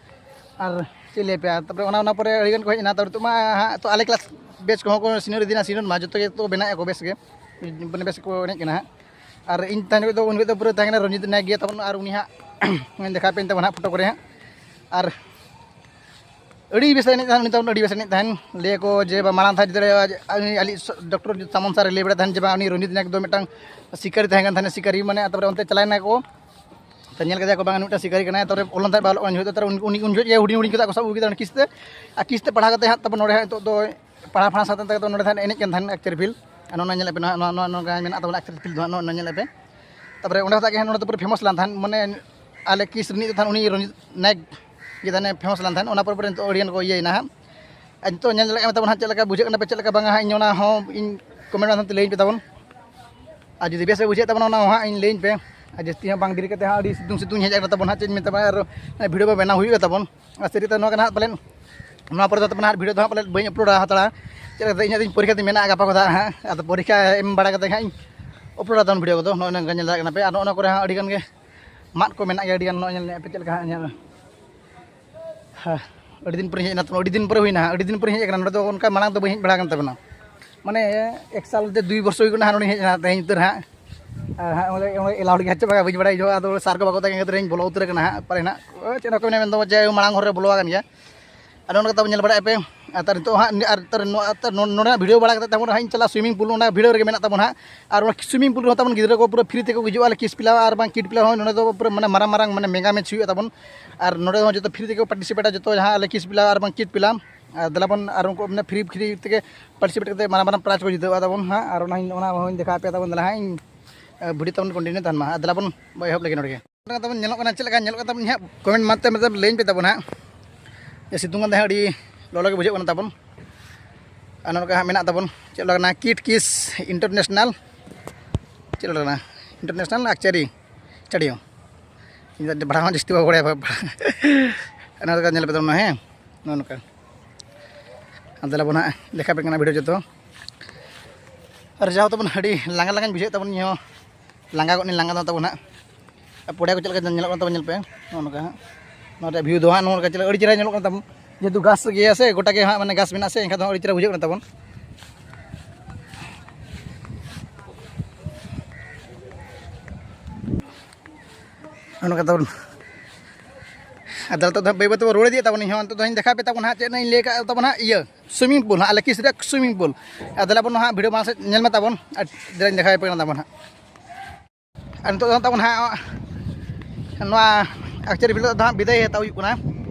ᱟᱨ ᱪᱮᱫ ᱞᱟᱹᱭ ᱟᱯᱮᱭᱟ, ᱛᱟᱨᱯᱚᱨᱮ ᱚᱱᱟ, ᱚᱱᱟ ᱯᱚᱨᱮ ᱟᱹᱰᱤ ᱜᱟᱱ ᱠᱚ ᱦᱮᱡ ᱮᱱᱟ᱾ ᱛᱟᱨᱯᱚᱨᱮ ᱱᱤᱛᱚᱜ ᱢᱟ ᱦᱟᱸᱜ ᱛᱚ ᱟᱞᱮ ᱠᱞᱟᱥ ᱵᱮᱪ ᱠᱚᱦᱚᱸ ᱠᱚ ᱥᱤᱱᱤᱭᱚᱨ ᱤᱫᱤᱭᱮᱱᱟ, ᱥᱤᱱᱤᱭᱚᱨ ᱢᱟ ᱡᱚᱛᱚ ᱜᱮ ᱛᱚ ᱵᱮᱱᱟᱜ ᱟᱠᱚ ᱵᱮᱥ ᱜᱮ, ᱢᱟᱱᱮ, ᱵᱮᱥ ᱠᱚ ᱮᱱᱮᱡ ᱠᱟᱱᱟ ᱦᱟᱸᱜ᱾ ᱟᱨ ᱤᱧ ᱛᱟᱦᱮᱸ ᱡᱚᱠᱷᱚᱡ ᱫᱚ, ᱩᱱ ᱡᱚᱠᱷᱚᱡ ᱫᱚ ᱯᱩᱨᱟᱹ ᱛᱟᱦᱮᱸ ᱠᱟᱱᱟ ᱨᱚᱧᱡᱤᱛ ᱱᱟᱭᱮᱠ ᱜᱮ ᱛᱟᱵᱚᱱ, ᱟᱨ ᱩᱱᱤ ᱦᱟᱸᱜ ᱫᱮᱠᱷᱟᱣ ᱯᱮ ᱛᱟᱵᱚᱱ ᱦᱟᱸᱜ ᱯᱷᱳᱴᱳ ᱠᱚᱨᱮ ᱦᱟᱸᱜ᱾ ᱟᱨ ᱟᱹᱰᱤ ᱵᱮᱥ ᱮᱱᱮᱡ ᱛᱟᱦᱮᱱ ᱩᱱᱤ ᱛᱟᱵᱚᱱ, ᱟᱹᱰᱤ ᱵᱮᱥ ᱮᱱᱮᱡ ᱛᱟᱦᱮᱱ᱾ ᱞᱟᱹᱭ ᱟᱠᱚ ᱡᱮ ᱵᱟ ᱢᱟᱲᱟᱝ ᱫᱷᱟᱣ ᱡᱩᱫᱤ ᱟᱹᱞᱤᱧ ᱰᱚᱠᱴᱚᱨ ᱥᱟᱢᱚᱱ ᱥᱟᱨᱮ ᱞᱟᱹᱭ ᱵᱟᱲᱟᱭ ᱛᱟᱦᱮᱱ ᱡᱮ ᱵᱟᱝ, ᱩᱱᱤ ᱨᱚᱧᱡᱤᱛ ᱱᱟᱭᱮᱠ ᱫᱚ ᱢᱤᱫᱴᱟᱝ ᱥᱤᱠᱟᱨᱤ ᱛᱟᱦᱮᱸ ᱠᱟᱱ ᱛᱟᱦᱮᱱᱟ, ᱥᱤᱠᱟᱨᱤ ᱢᱟᱱᱮ᱾ ᱛᱟᱨᱯᱚᱨᱮ ᱚᱱᱛᱮ ᱪᱟᱞᱟᱣ ᱮᱱᱟ ᱠᱚ, ᱛᱚ ᱧᱮᱞ ᱠᱮᱫᱮᱭᱟ ᱠᱚ ᱵᱟᱝ ᱩᱱᱤ ᱢᱤᱫᱴᱟᱝ ᱥᱤᱠᱟᱨᱤ ᱠᱟᱱᱟᱭ᱾ ᱛᱟᱨᱯᱚᱨᱮ ᱚᱞᱚᱜ ᱛᱟᱦᱮᱸᱫ ᱵᱟᱭ ᱚᱞᱚᱜ ᱠᱟᱱᱟ ᱩᱱ ᱡᱚᱠᱷᱚᱡ, ᱛᱟᱨᱯᱚᱨᱮ ᱩᱱᱤ, ᱩᱱᱤ ᱩᱱ ᱡᱚᱠᱷᱚᱡ ᱜᱮ ᱦᱩᱰᱤᱧ ᱦᱩᱰᱤᱧ ᱠᱚ ᱥᱟᱵ ᱟᱹᱜᱩ ᱠᱮᱫᱟ ᱚᱱᱟ ᱠᱤᱥ ᱛᱮ᱾ ᱟᱨ ᱠᱤᱥ ᱛᱮ ᱯᱟᱲᱦᱟᱣ ᱠᱟᱛᱮ ᱦᱟᱸᱜ ᱛᱟᱨᱯᱚᱨ ᱱᱚᱰᱮ ᱦᱟᱸᱜ ᱱᱤᱛᱚᱜ ᱫᱚ ᱯᱟᱲᱦᱟᱣ ᱯᱟᱲᱦᱟᱣ ᱥᱟᱶᱛᱮ ᱱᱚᱰᱮ ᱦᱟᱸᱜ ᱮᱱᱮᱡ ᱠᱟᱱ ᱛᱟᱦᱮᱱ ᱮᱠᱴᱟᱨ ᱯᱷᱤᱞᱰ᱾ ᱟᱨ ᱱᱚᱣᱟ ᱧᱮᱞᱮᱫ ᱯᱮ, ᱱᱚᱣᱟ, ᱱᱚᱣᱟ, ᱱᱚᱣᱟ, ᱱᱚᱣᱟ ᱢᱮᱱᱟᱜ ᱛᱟᱵᱚᱱᱟ ᱮᱠᱴᱟᱨ ᱯᱷᱤᱞᱰ ᱫᱚ ᱦᱟᱸᱜ, ᱱᱚᱣᱟ ᱧᱮᱞᱮᱫ ᱯᱮ᱾ ᱛᱟᱨᱯᱚᱨᱮ ᱚᱸᱰᱮ ᱠᱷᱚᱱᱟᱜ ᱜᱮ ᱦᱟᱸᱜ ᱱᱚᱰᱮ ᱫᱚ ᱯᱩᱨᱟᱹ ᱯᱷᱮᱢᱟᱥ ᱞᱮᱱ ᱛᱟᱦᱮᱸᱫ, ᱢᱟᱱᱮ ᱟᱞᱮ ᱠᱤᱥ ᱨᱤᱱᱤᱡ ᱫᱚ ᱛᱟᱦᱮᱸᱫ ᱩᱱᱤ ᱨᱚᱧᱡᱤᱛ ᱱᱟᱭᱮᱠ ᱜᱮ ᱛᱟᱦᱮᱸᱫ ᱯᱷᱮᱢᱟᱥ ᱞᱮᱱ ᱛᱟᱦᱮᱸᱫ᱾ ᱚᱱᱟ ᱯᱚᱨᱮ ᱯᱚᱨᱮ ᱱᱤᱛᱚᱜ ᱟᱹᱰᱤ ᱜᱟᱱ ᱠᱚ ᱤᱭᱟᱹᱭᱮᱱᱟ ᱦᱟᱸᱜ᱾ ᱟᱨ ᱱᱤᱛᱚᱜ ᱧᱮᱞ ᱫᱟᱲᱮᱭᱟᱜ ᱠᱟᱱ ᱛᱟᱵᱚᱱ ᱦᱟᱸᱜ ᱪᱮᱫ ᱞᱮᱠᱟ ᱵᱩᱡᱷᱟᱹᱜ ᱠᱟᱱᱟ ᱯᱮ, ᱪᱮᱫ ᱞᱮᱠᱟ ᱵᱟᱝᱟ ᱦᱟᱸᱜ, ᱤᱧ ᱚᱱᱟ ᱦᱚᱸ ᱤᱧ ᱠᱚᱢᱮᱱᱴ ᱢᱟᱫᱽᱫᱷᱚᱢ ᱛᱮ ᱞᱟᱹᱭᱟᱹᱧ ᱯᱮ ᱛᱟᱵᱚᱱ᱾ ᱟᱨ ᱡᱩᱫᱤ ᱵᱮᱥ ᱯᱮ ᱵᱩᱡᱷᱟᱹᱣᱮᱫ ᱛᱟᱵᱚᱱᱟ ᱚᱱᱟ ᱦᱚᱸ ᱦᱟᱸᱜ ᱤᱧ ᱞᱟᱹᱭᱟᱹᱧ ᱯᱮ᱾ ᱟᱨ ᱡᱟᱹᱥᱛᱤ ᱦᱚᱸ ᱵᱟᱝ ᱰᱮᱨᱤ ᱠᱟᱛᱮ ᱦᱟᱸᱜ ᱟᱹᱰᱤ ᱥᱤᱛᱩᱝ ᱥᱤᱛᱩᱝ ᱦᱮᱡ ᱟᱠᱟᱱᱟ ᱛᱟᱵᱚᱱ ᱦᱟᱸᱜ, ᱪᱮᱫ ᱤᱧ ᱢᱮᱛᱟᱢᱟ, ᱟᱨ ᱵᱷᱤᱰᱤᱭᱳ ᱢᱟ ᱵᱮᱱᱟᱣ ᱦᱩᱭᱩᱜᱼᱟ ᱛᱟᱵᱚᱱ᱾ ᱟᱨ ᱥᱟᱹᱨᱤᱛᱮ ᱱᱚᱣᱟ ᱠᱟᱱᱟ ᱦᱟᱸᱜ ᱯᱟᱞᱮᱱ, ᱱᱚᱣᱟ ᱯᱚᱨᱮ ᱫᱚ ᱛᱟᱵᱚᱱ ᱦᱟᱸᱜ ᱵᱷᱤᱰᱤᱭᱳ ᱫᱚ ᱦᱟᱸᱜ ᱯᱟᱞᱮᱱ ᱵᱟᱹᱧ ᱟᱯᱞᱳᱰᱟ ᱦᱟᱛᱟᱲᱟ᱾ ᱪᱮᱫ ᱞᱮᱠᱟᱛᱮ ᱤᱧᱟᱹᱜ ᱫᱚ ᱯᱚᱨᱤᱠᱠᱷᱟ ᱫᱚ ᱢᱮᱱᱟᱜᱼᱟ ᱜᱟᱯᱟ ᱠᱚᱫᱚ ᱦᱟᱸᱜ, ᱟᱫᱚ ᱯᱚᱨᱤᱠᱠᱷᱟ ᱮᱢ ᱵᱟᱲᱟ ᱠᱟᱛᱮ ᱦᱟᱸᱜ ᱤᱧ ᱟᱯᱞᱳᱰᱟ ᱛᱟᱵᱚᱱ ᱵᱷᱤᱰᱤᱭᱳ ᱠᱚᱫᱚ᱾ ᱱᱚᱜᱼᱚᱭ ᱱᱚᱝᱠᱟ ᱧᱮᱞ ᱫᱟᱲᱮᱭᱟᱜ ᱠᱟᱱᱟ ᱯᱮ᱾ ᱟᱨ ᱱᱚᱜᱼᱚ ᱱᱚᱣᱟ ᱠᱚᱨᱮ ᱦᱚᱸ ᱟᱹᱰᱤ ᱜᱟᱱ ᱜᱮ ᱢᱟᱫ ᱠᱚ ᱢᱮᱱᱟᱜ ᱜᱮᱭᱟ, ᱟᱹᱰᱤ ᱜᱟᱱ ᱱᱚᱜᱼᱚᱭ ᱧᱮᱞ ᱧᱮᱞ ᱯᱮ ᱪᱮᱫ ᱞᱮᱠᱟ ᱦᱟᱸᱜ ᱧᱮᱞ᱾ ᱦᱮᱸ, ᱟᱹᱰᱤ ᱫᱤᱱ ᱯᱚᱨᱮᱧ ᱦᱮᱡ ᱮᱱᱟ, ᱟᱹᱰᱤ ᱫᱤᱱ ᱯᱚᱨᱮ ᱦᱩᱭᱱᱟ, ᱟᱹᱰᱤ ᱫᱤᱱ ᱯᱚᱨᱮᱧ ᱦᱮᱡ ᱟᱠᱟᱱᱟ ᱱᱚᱰᱮ ᱫᱚ, ᱚᱱᱠᱟ ᱢᱟᱲᱟᱝ ᱫᱚ ᱵᱟᱹᱧ ᱦᱮᱡ ᱵᱟᱲᱟ ᱟᱠᱟᱱ ᱛᱟᱵᱚᱱᱟ᱾ ᱢᱟᱱᱮ ᱮᱠ ᱥᱟᱞ ᱛᱮ ᱫᱩᱭ ᱵᱚᱨᱥᱚ ᱦᱩᱭ ᱠᱟᱱᱟ ᱦᱟᱸᱜ ᱱᱚᱰᱮᱧ ᱦᱮᱡ ᱮᱱᱟ ᱛᱮᱦᱮᱧ ᱩᱛᱟᱹᱨ ᱦᱟᱸᱜ᱾ ᱟᱨ ᱦᱟᱸᱜ ᱚᱸᱰᱮ, ᱚᱸᱰᱮ ᱮᱞᱟᱣᱰ ᱜᱮᱭᱟ ᱪᱮ ᱵᱟᱝᱟ ᱵᱟᱹᱧ ᱵᱟᱲᱟᱭᱟ, ᱤᱧ ᱦᱚᱸ ᱟᱫᱚ ᱥᱟᱨ ᱠᱚ ᱵᱟᱠᱚ ᱛᱟᱦᱮᱸ ᱠᱟᱱ ᱠᱷᱟᱹᱛᱤᱨ ᱤᱧ ᱵᱚᱞᱚ ᱩᱛᱟᱹᱨ ᱟᱠᱟᱱᱟ ᱦᱟᱸᱜ ᱯᱟᱞᱮ ᱦᱟᱸᱜ᱾ ᱪᱮᱫ ᱦᱚᱸ ᱠᱚ ᱢᱮᱱᱟ ᱢᱮᱱᱫᱚ ᱡᱮ ᱢᱟᱲᱟᱝ ᱦᱚᱨ ᱨᱮ ᱵᱚᱞᱚ ᱟᱠᱟᱱ ᱜᱮᱭᱟ᱾ ᱟᱨ ᱱᱚᱜᱼᱚ ᱱᱚᱝᱠᱟ ᱛᱟᱵᱚᱱ ᱧᱮᱞ ᱵᱟᱲᱟᱭᱮᱫ ᱯᱮ᱾ ᱟᱨ ᱛᱟᱨ ᱱᱤᱛᱚᱜ ᱦᱟᱸᱜ, ᱟᱨ ᱛᱟᱨ ᱱᱚᱣᱟ, ᱛᱟᱨ ᱱᱚ-, ᱱᱚᱰᱮᱱᱟᱜ ᱵᱷᱤᱰᱤᱭᱳ ᱵᱟᱲᱟ ᱠᱟᱛᱮ ᱛᱟᱵᱚᱱ ᱦᱟᱸᱜ ᱤᱧ ᱪᱟᱞᱟᱜᱼᱟ ᱥᱩᱭᱢᱤᱝ ᱯᱩᱞ, ᱚᱱᱟ ᱵᱷᱤᱰᱤᱭᱳ ᱨᱮᱜᱮ ᱢᱮᱱᱟᱜ ᱛᱟᱵᱚᱱ ᱦᱟᱸᱜ᱾ ᱟᱨ ᱚᱱᱟ ᱥᱩᱭᱢᱤᱝ ᱯᱩᱞ ᱨᱮᱦᱚᱸ ᱛᱟᱵᱚᱱ ᱜᱤᱫᱽᱨᱟᱹ ᱠᱚ ᱯᱩᱨᱟᱹ ᱯᱷᱨᱤ ᱛᱮᱠᱚ ᱦᱤᱡᱩᱜᱼᱟ, ᱟᱞᱮ ᱠᱤᱥ ᱯᱤᱞᱟ ᱟᱨ ᱵᱟᱝ ᱠᱤᱰ ᱯᱤᱞᱟ ᱦᱚᱸ ᱱᱚᱰᱮ ᱫᱚ ᱯᱩᱨᱟᱹ ᱢᱟᱱᱮ ᱢᱟᱨᱟᱝ ᱢᱟᱨᱟᱝ ᱢᱟᱱᱮ ᱢᱮᱜᱟ ᱢᱮᱪ ᱦᱩᱭᱩᱜᱼᱟ ᱛᱟᱵᱚᱱ᱾ ᱟᱨ ᱱᱚᱰᱮ ᱦᱚᱸ ᱡᱚᱛᱚ ᱯᱷᱨᱤ ᱛᱮᱠᱚ ᱯᱟᱨᱴᱤᱥᱤᱯᱮᱴᱟ, ᱡᱚᱛᱚ ᱡᱟᱦᱟᱸ ᱟᱞᱮ ᱠᱤᱥ ᱯᱤᱞᱟ ᱟᱨ ᱵᱟᱝ ᱠᱤᱰ ᱯᱤᱞᱟ᱾ ᱟᱨ ᱫᱮᱞᱟ ᱵᱚᱱ ᱟᱨ ᱩᱱᱠᱩ ᱢᱟᱱᱮ ᱯᱷᱨᱤ, ᱯᱷᱨᱤ ᱛᱮᱜᱮ ᱯᱟᱨᱴᱤᱥᱤᱯᱮᱴ ᱠᱟᱛᱮ ᱢᱟᱨᱟᱝ ᱢᱟᱨᱟᱝ ᱯᱨᱟᱭᱤᱡᱽ ᱠᱚ ᱡᱤᱛᱟᱹᱣᱟ ᱛᱟᱵᱚᱱ ᱦᱟᱸᱜ᱾ ᱟᱨ ᱚᱱᱟ, ᱚᱱᱟ ᱦᱚᱸᱧ ᱫᱮᱠᱷᱟᱣ ᱟᱯᱮᱭᱟ ᱛᱟᱵᱚᱱ ᱫᱮᱞᱟ ᱦᱟᱸᱜ ᱤᱧ᱾ ᱵᱷᱤᱰᱤᱭᱳ ᱛᱟᱵᱚᱱ ᱠᱚᱱᱴᱤᱱᱤᱣ ᱛᱟᱦᱮᱱ ᱢᱟ᱾ ᱟᱨ ᱫᱮᱞᱟ ᱵᱚᱱ ᱮᱦᱚᱵ ᱞᱮᱜᱮ ᱱᱚᱰᱮ ᱜᱮ᱾ ᱱᱚᱰᱮ ᱛᱟᱵᱚᱱ ᱧᱮᱞᱚᱜ ᱠᱟᱱᱟ, ᱪᱮᱫ ᱞᱮᱠᱟ ᱧᱮᱞᱚᱜ ᱠᱟᱱ ᱛᱟᱵᱚᱱ ᱦᱟᱸᱜ, ᱠᱚᱢᱮᱱᱴ ᱢᱟᱛᱮ ᱢᱚᱛᱞᱚᱵ ᱞᱟᱹᱭᱟᱹᱧ ᱯᱮ ᱛᱟᱵᱚᱱ ᱦᱟᱸᱜ᱾ ᱡᱮ ᱥᱤᱛᱩᱝ ᱠᱟᱱ ᱛᱟᱦᱮᱸ ᱟᱹᱰᱤ ᱞᱚᱞᱚ ᱜᱮ ᱵᱩᱡᱷᱟᱹᱜ ᱠᱟᱱᱟ ᱛᱟᱵᱚᱱ᱾ ᱟᱨ ᱱᱚᱰᱮ ᱦᱟᱸᱜ ᱢᱮᱱᱟᱜ ᱛᱟᱵᱚᱱ, ᱪᱮᱫ ᱚᱞ ᱠᱟᱱᱟ, ᱠᱤᱰ ᱠᱤᱥ ᱤᱱᱴᱟᱨᱱᱮᱥᱱᱟᱞ, ᱪᱮᱫ ᱚᱞ ᱠᱟᱱᱟ, ᱤᱱᱴᱟᱨᱱᱮᱥᱱᱟᱞ ᱟᱨᱪᱟᱨᱤ ᱥᱴᱮᱰᱤᱭᱟᱢ᱾ ᱤᱧ ᱫᱚ ᱯᱟᱲᱦᱟᱣ ᱦᱚᱸ ᱡᱟᱹᱥᱛᱤ ᱵᱟᱠᱚ ᱵᱟᱲᱟᱭᱟ᱾ ᱚᱱᱟ ᱞᱮᱠᱟ ᱧᱮᱞ ᱯᱮ ᱛᱟᱵᱚᱱ ᱦᱮᱸ, ᱱᱚᱜᱼᱚ ᱱᱚᱝᱠᱟ᱾ ᱟᱨ ᱫᱮᱞᱟ ᱵᱚᱱ ᱦᱟᱸᱜ ᱫᱮᱠᱷᱟᱣ ᱟᱯᱮ ᱠᱟᱱᱟ ᱵᱷᱤᱰᱤᱭᱳ ᱡᱚᱛᱚ᱾ ᱟᱨ ᱡᱟᱦᱳ ᱛᱟᱵᱚᱱ ᱟᱹᱰᱤ ᱞᱟᱸᱜᱟ ᱞᱟᱸᱜᱟᱧ ᱵᱩᱡᱷᱟᱹᱣᱮᱫ ᱛᱟᱵᱚᱱ, ᱤᱧ ᱦᱚᱸ ᱞᱟᱸᱜᱟ ᱜᱚᱫ ᱱᱟᱹᱧ, ᱞᱟᱸᱜᱟ ᱫᱚ ᱛᱟᱵᱚᱱ ᱦᱟᱸᱜ᱾ ᱟᱨ ᱯᱚᱲᱟ ᱠᱚ ᱪᱮᱫ ᱞᱮᱠᱟ ᱧᱮᱞᱚᱜ ᱠᱟᱱ ᱛᱟᱵᱚᱱ ᱧᱮᱞ ᱯᱮ, ᱱᱚᱜᱼᱚ ᱱᱚᱝᱠᱟ ᱦᱟᱸᱜ᱾ ᱱᱚᱣᱟ ᱨᱮᱭᱟᱜ ᱵᱷᱤᱭᱩ ᱫᱚ ᱦᱟᱸᱜ ᱱᱚᱜᱼᱚ ᱱᱚᱝᱠᱟ ᱪᱮᱫ ᱞᱮᱠᱟ ᱟᱹᱰᱤ ᱪᱮᱦᱨᱟ ᱧᱮᱞᱚᱜ ᱠᱟᱱ ᱛᱟᱵᱚᱱ, ᱡᱮᱦᱮᱛᱩ ᱜᱷᱟᱥ ᱜᱮᱭᱟ ᱥᱮ, ᱜᱚᱴᱟ ᱜᱮ ᱦᱟᱸᱜ ᱢᱟᱱᱮ ᱜᱷᱟᱥ ᱢᱮᱱᱟᱜᱼᱟ ᱥᱮ, ᱮᱱᱠᱷᱟᱱ ᱫᱚ ᱟᱹᱰᱤ ᱪᱮᱦᱨᱟ ᱵᱩᱡᱷᱟᱹᱜ ᱠᱟᱱ ᱛᱟᱵᱚᱱ᱾ ᱱᱚᱜᱼᱚ ᱱᱚᱝᱠᱟ ᱛᱟᱵᱚᱱ᱾ ᱟᱫᱚ ᱱᱤᱛᱚᱜ ᱫᱚ ᱵᱟᱹᱭ ᱵᱟᱹᱭ ᱛᱮᱵᱚᱱ ᱨᱩᱣᱟᱹᱲ ᱤᱫᱤᱭᱮᱫ ᱛᱟᱵᱚᱱ, ᱤᱧ ᱦᱚᱸ ᱱᱤᱛᱚᱜ ᱫᱚᱧ ᱫᱮᱠᱷᱟᱣ ᱯᱮ ᱛᱟᱵᱚᱱ ᱦᱟᱸᱜ, ᱪᱮᱫ ᱤᱧ ᱞᱟᱹᱭ ᱠᱟᱜ ᱛᱟᱵᱚᱱ ᱦᱟᱸᱜ, ᱤᱭᱟᱹ ᱥᱩᱭᱢᱤᱝ ᱯᱩᱞ ᱦᱟᱸᱜ, ᱟᱞᱮ ᱠᱤᱥ ᱨᱮᱭᱟᱜ ᱥᱩᱭᱢᱤᱝ ᱯᱩᱞ᱾ ᱟᱨ ᱫᱮᱞᱟ ᱵᱚᱱ ᱦᱟᱸᱜ ᱵᱷᱤᱰᱤᱭᱳ ᱢᱟᱲᱟᱝ ᱥᱮᱫ ᱧᱮᱞ ᱢᱮ ᱛᱟᱵᱚᱱ, ᱟᱨ ᱫᱮᱞᱟᱧ ᱫᱮᱠᱷᱟᱣ ᱯᱮ ᱠᱟᱱᱟ ᱛᱟᱵᱚᱱ ᱦᱟᱸᱜ᱾ ᱟᱨ ᱱᱤᱛᱚᱜ ᱫᱚ ᱛᱟᱵᱚᱱ ᱦᱟᱸᱜ ᱱᱚᱣᱟ ᱟᱨᱪᱟᱨᱤ ᱯᱷᱤᱞᱰ ᱫᱚ ᱦᱟᱸᱜ ᱵᱤᱫᱟᱹᱭ ᱦᱟᱛᱟᱣ ᱦᱩᱭᱩᱜ ᱠᱟᱱᱟ᱾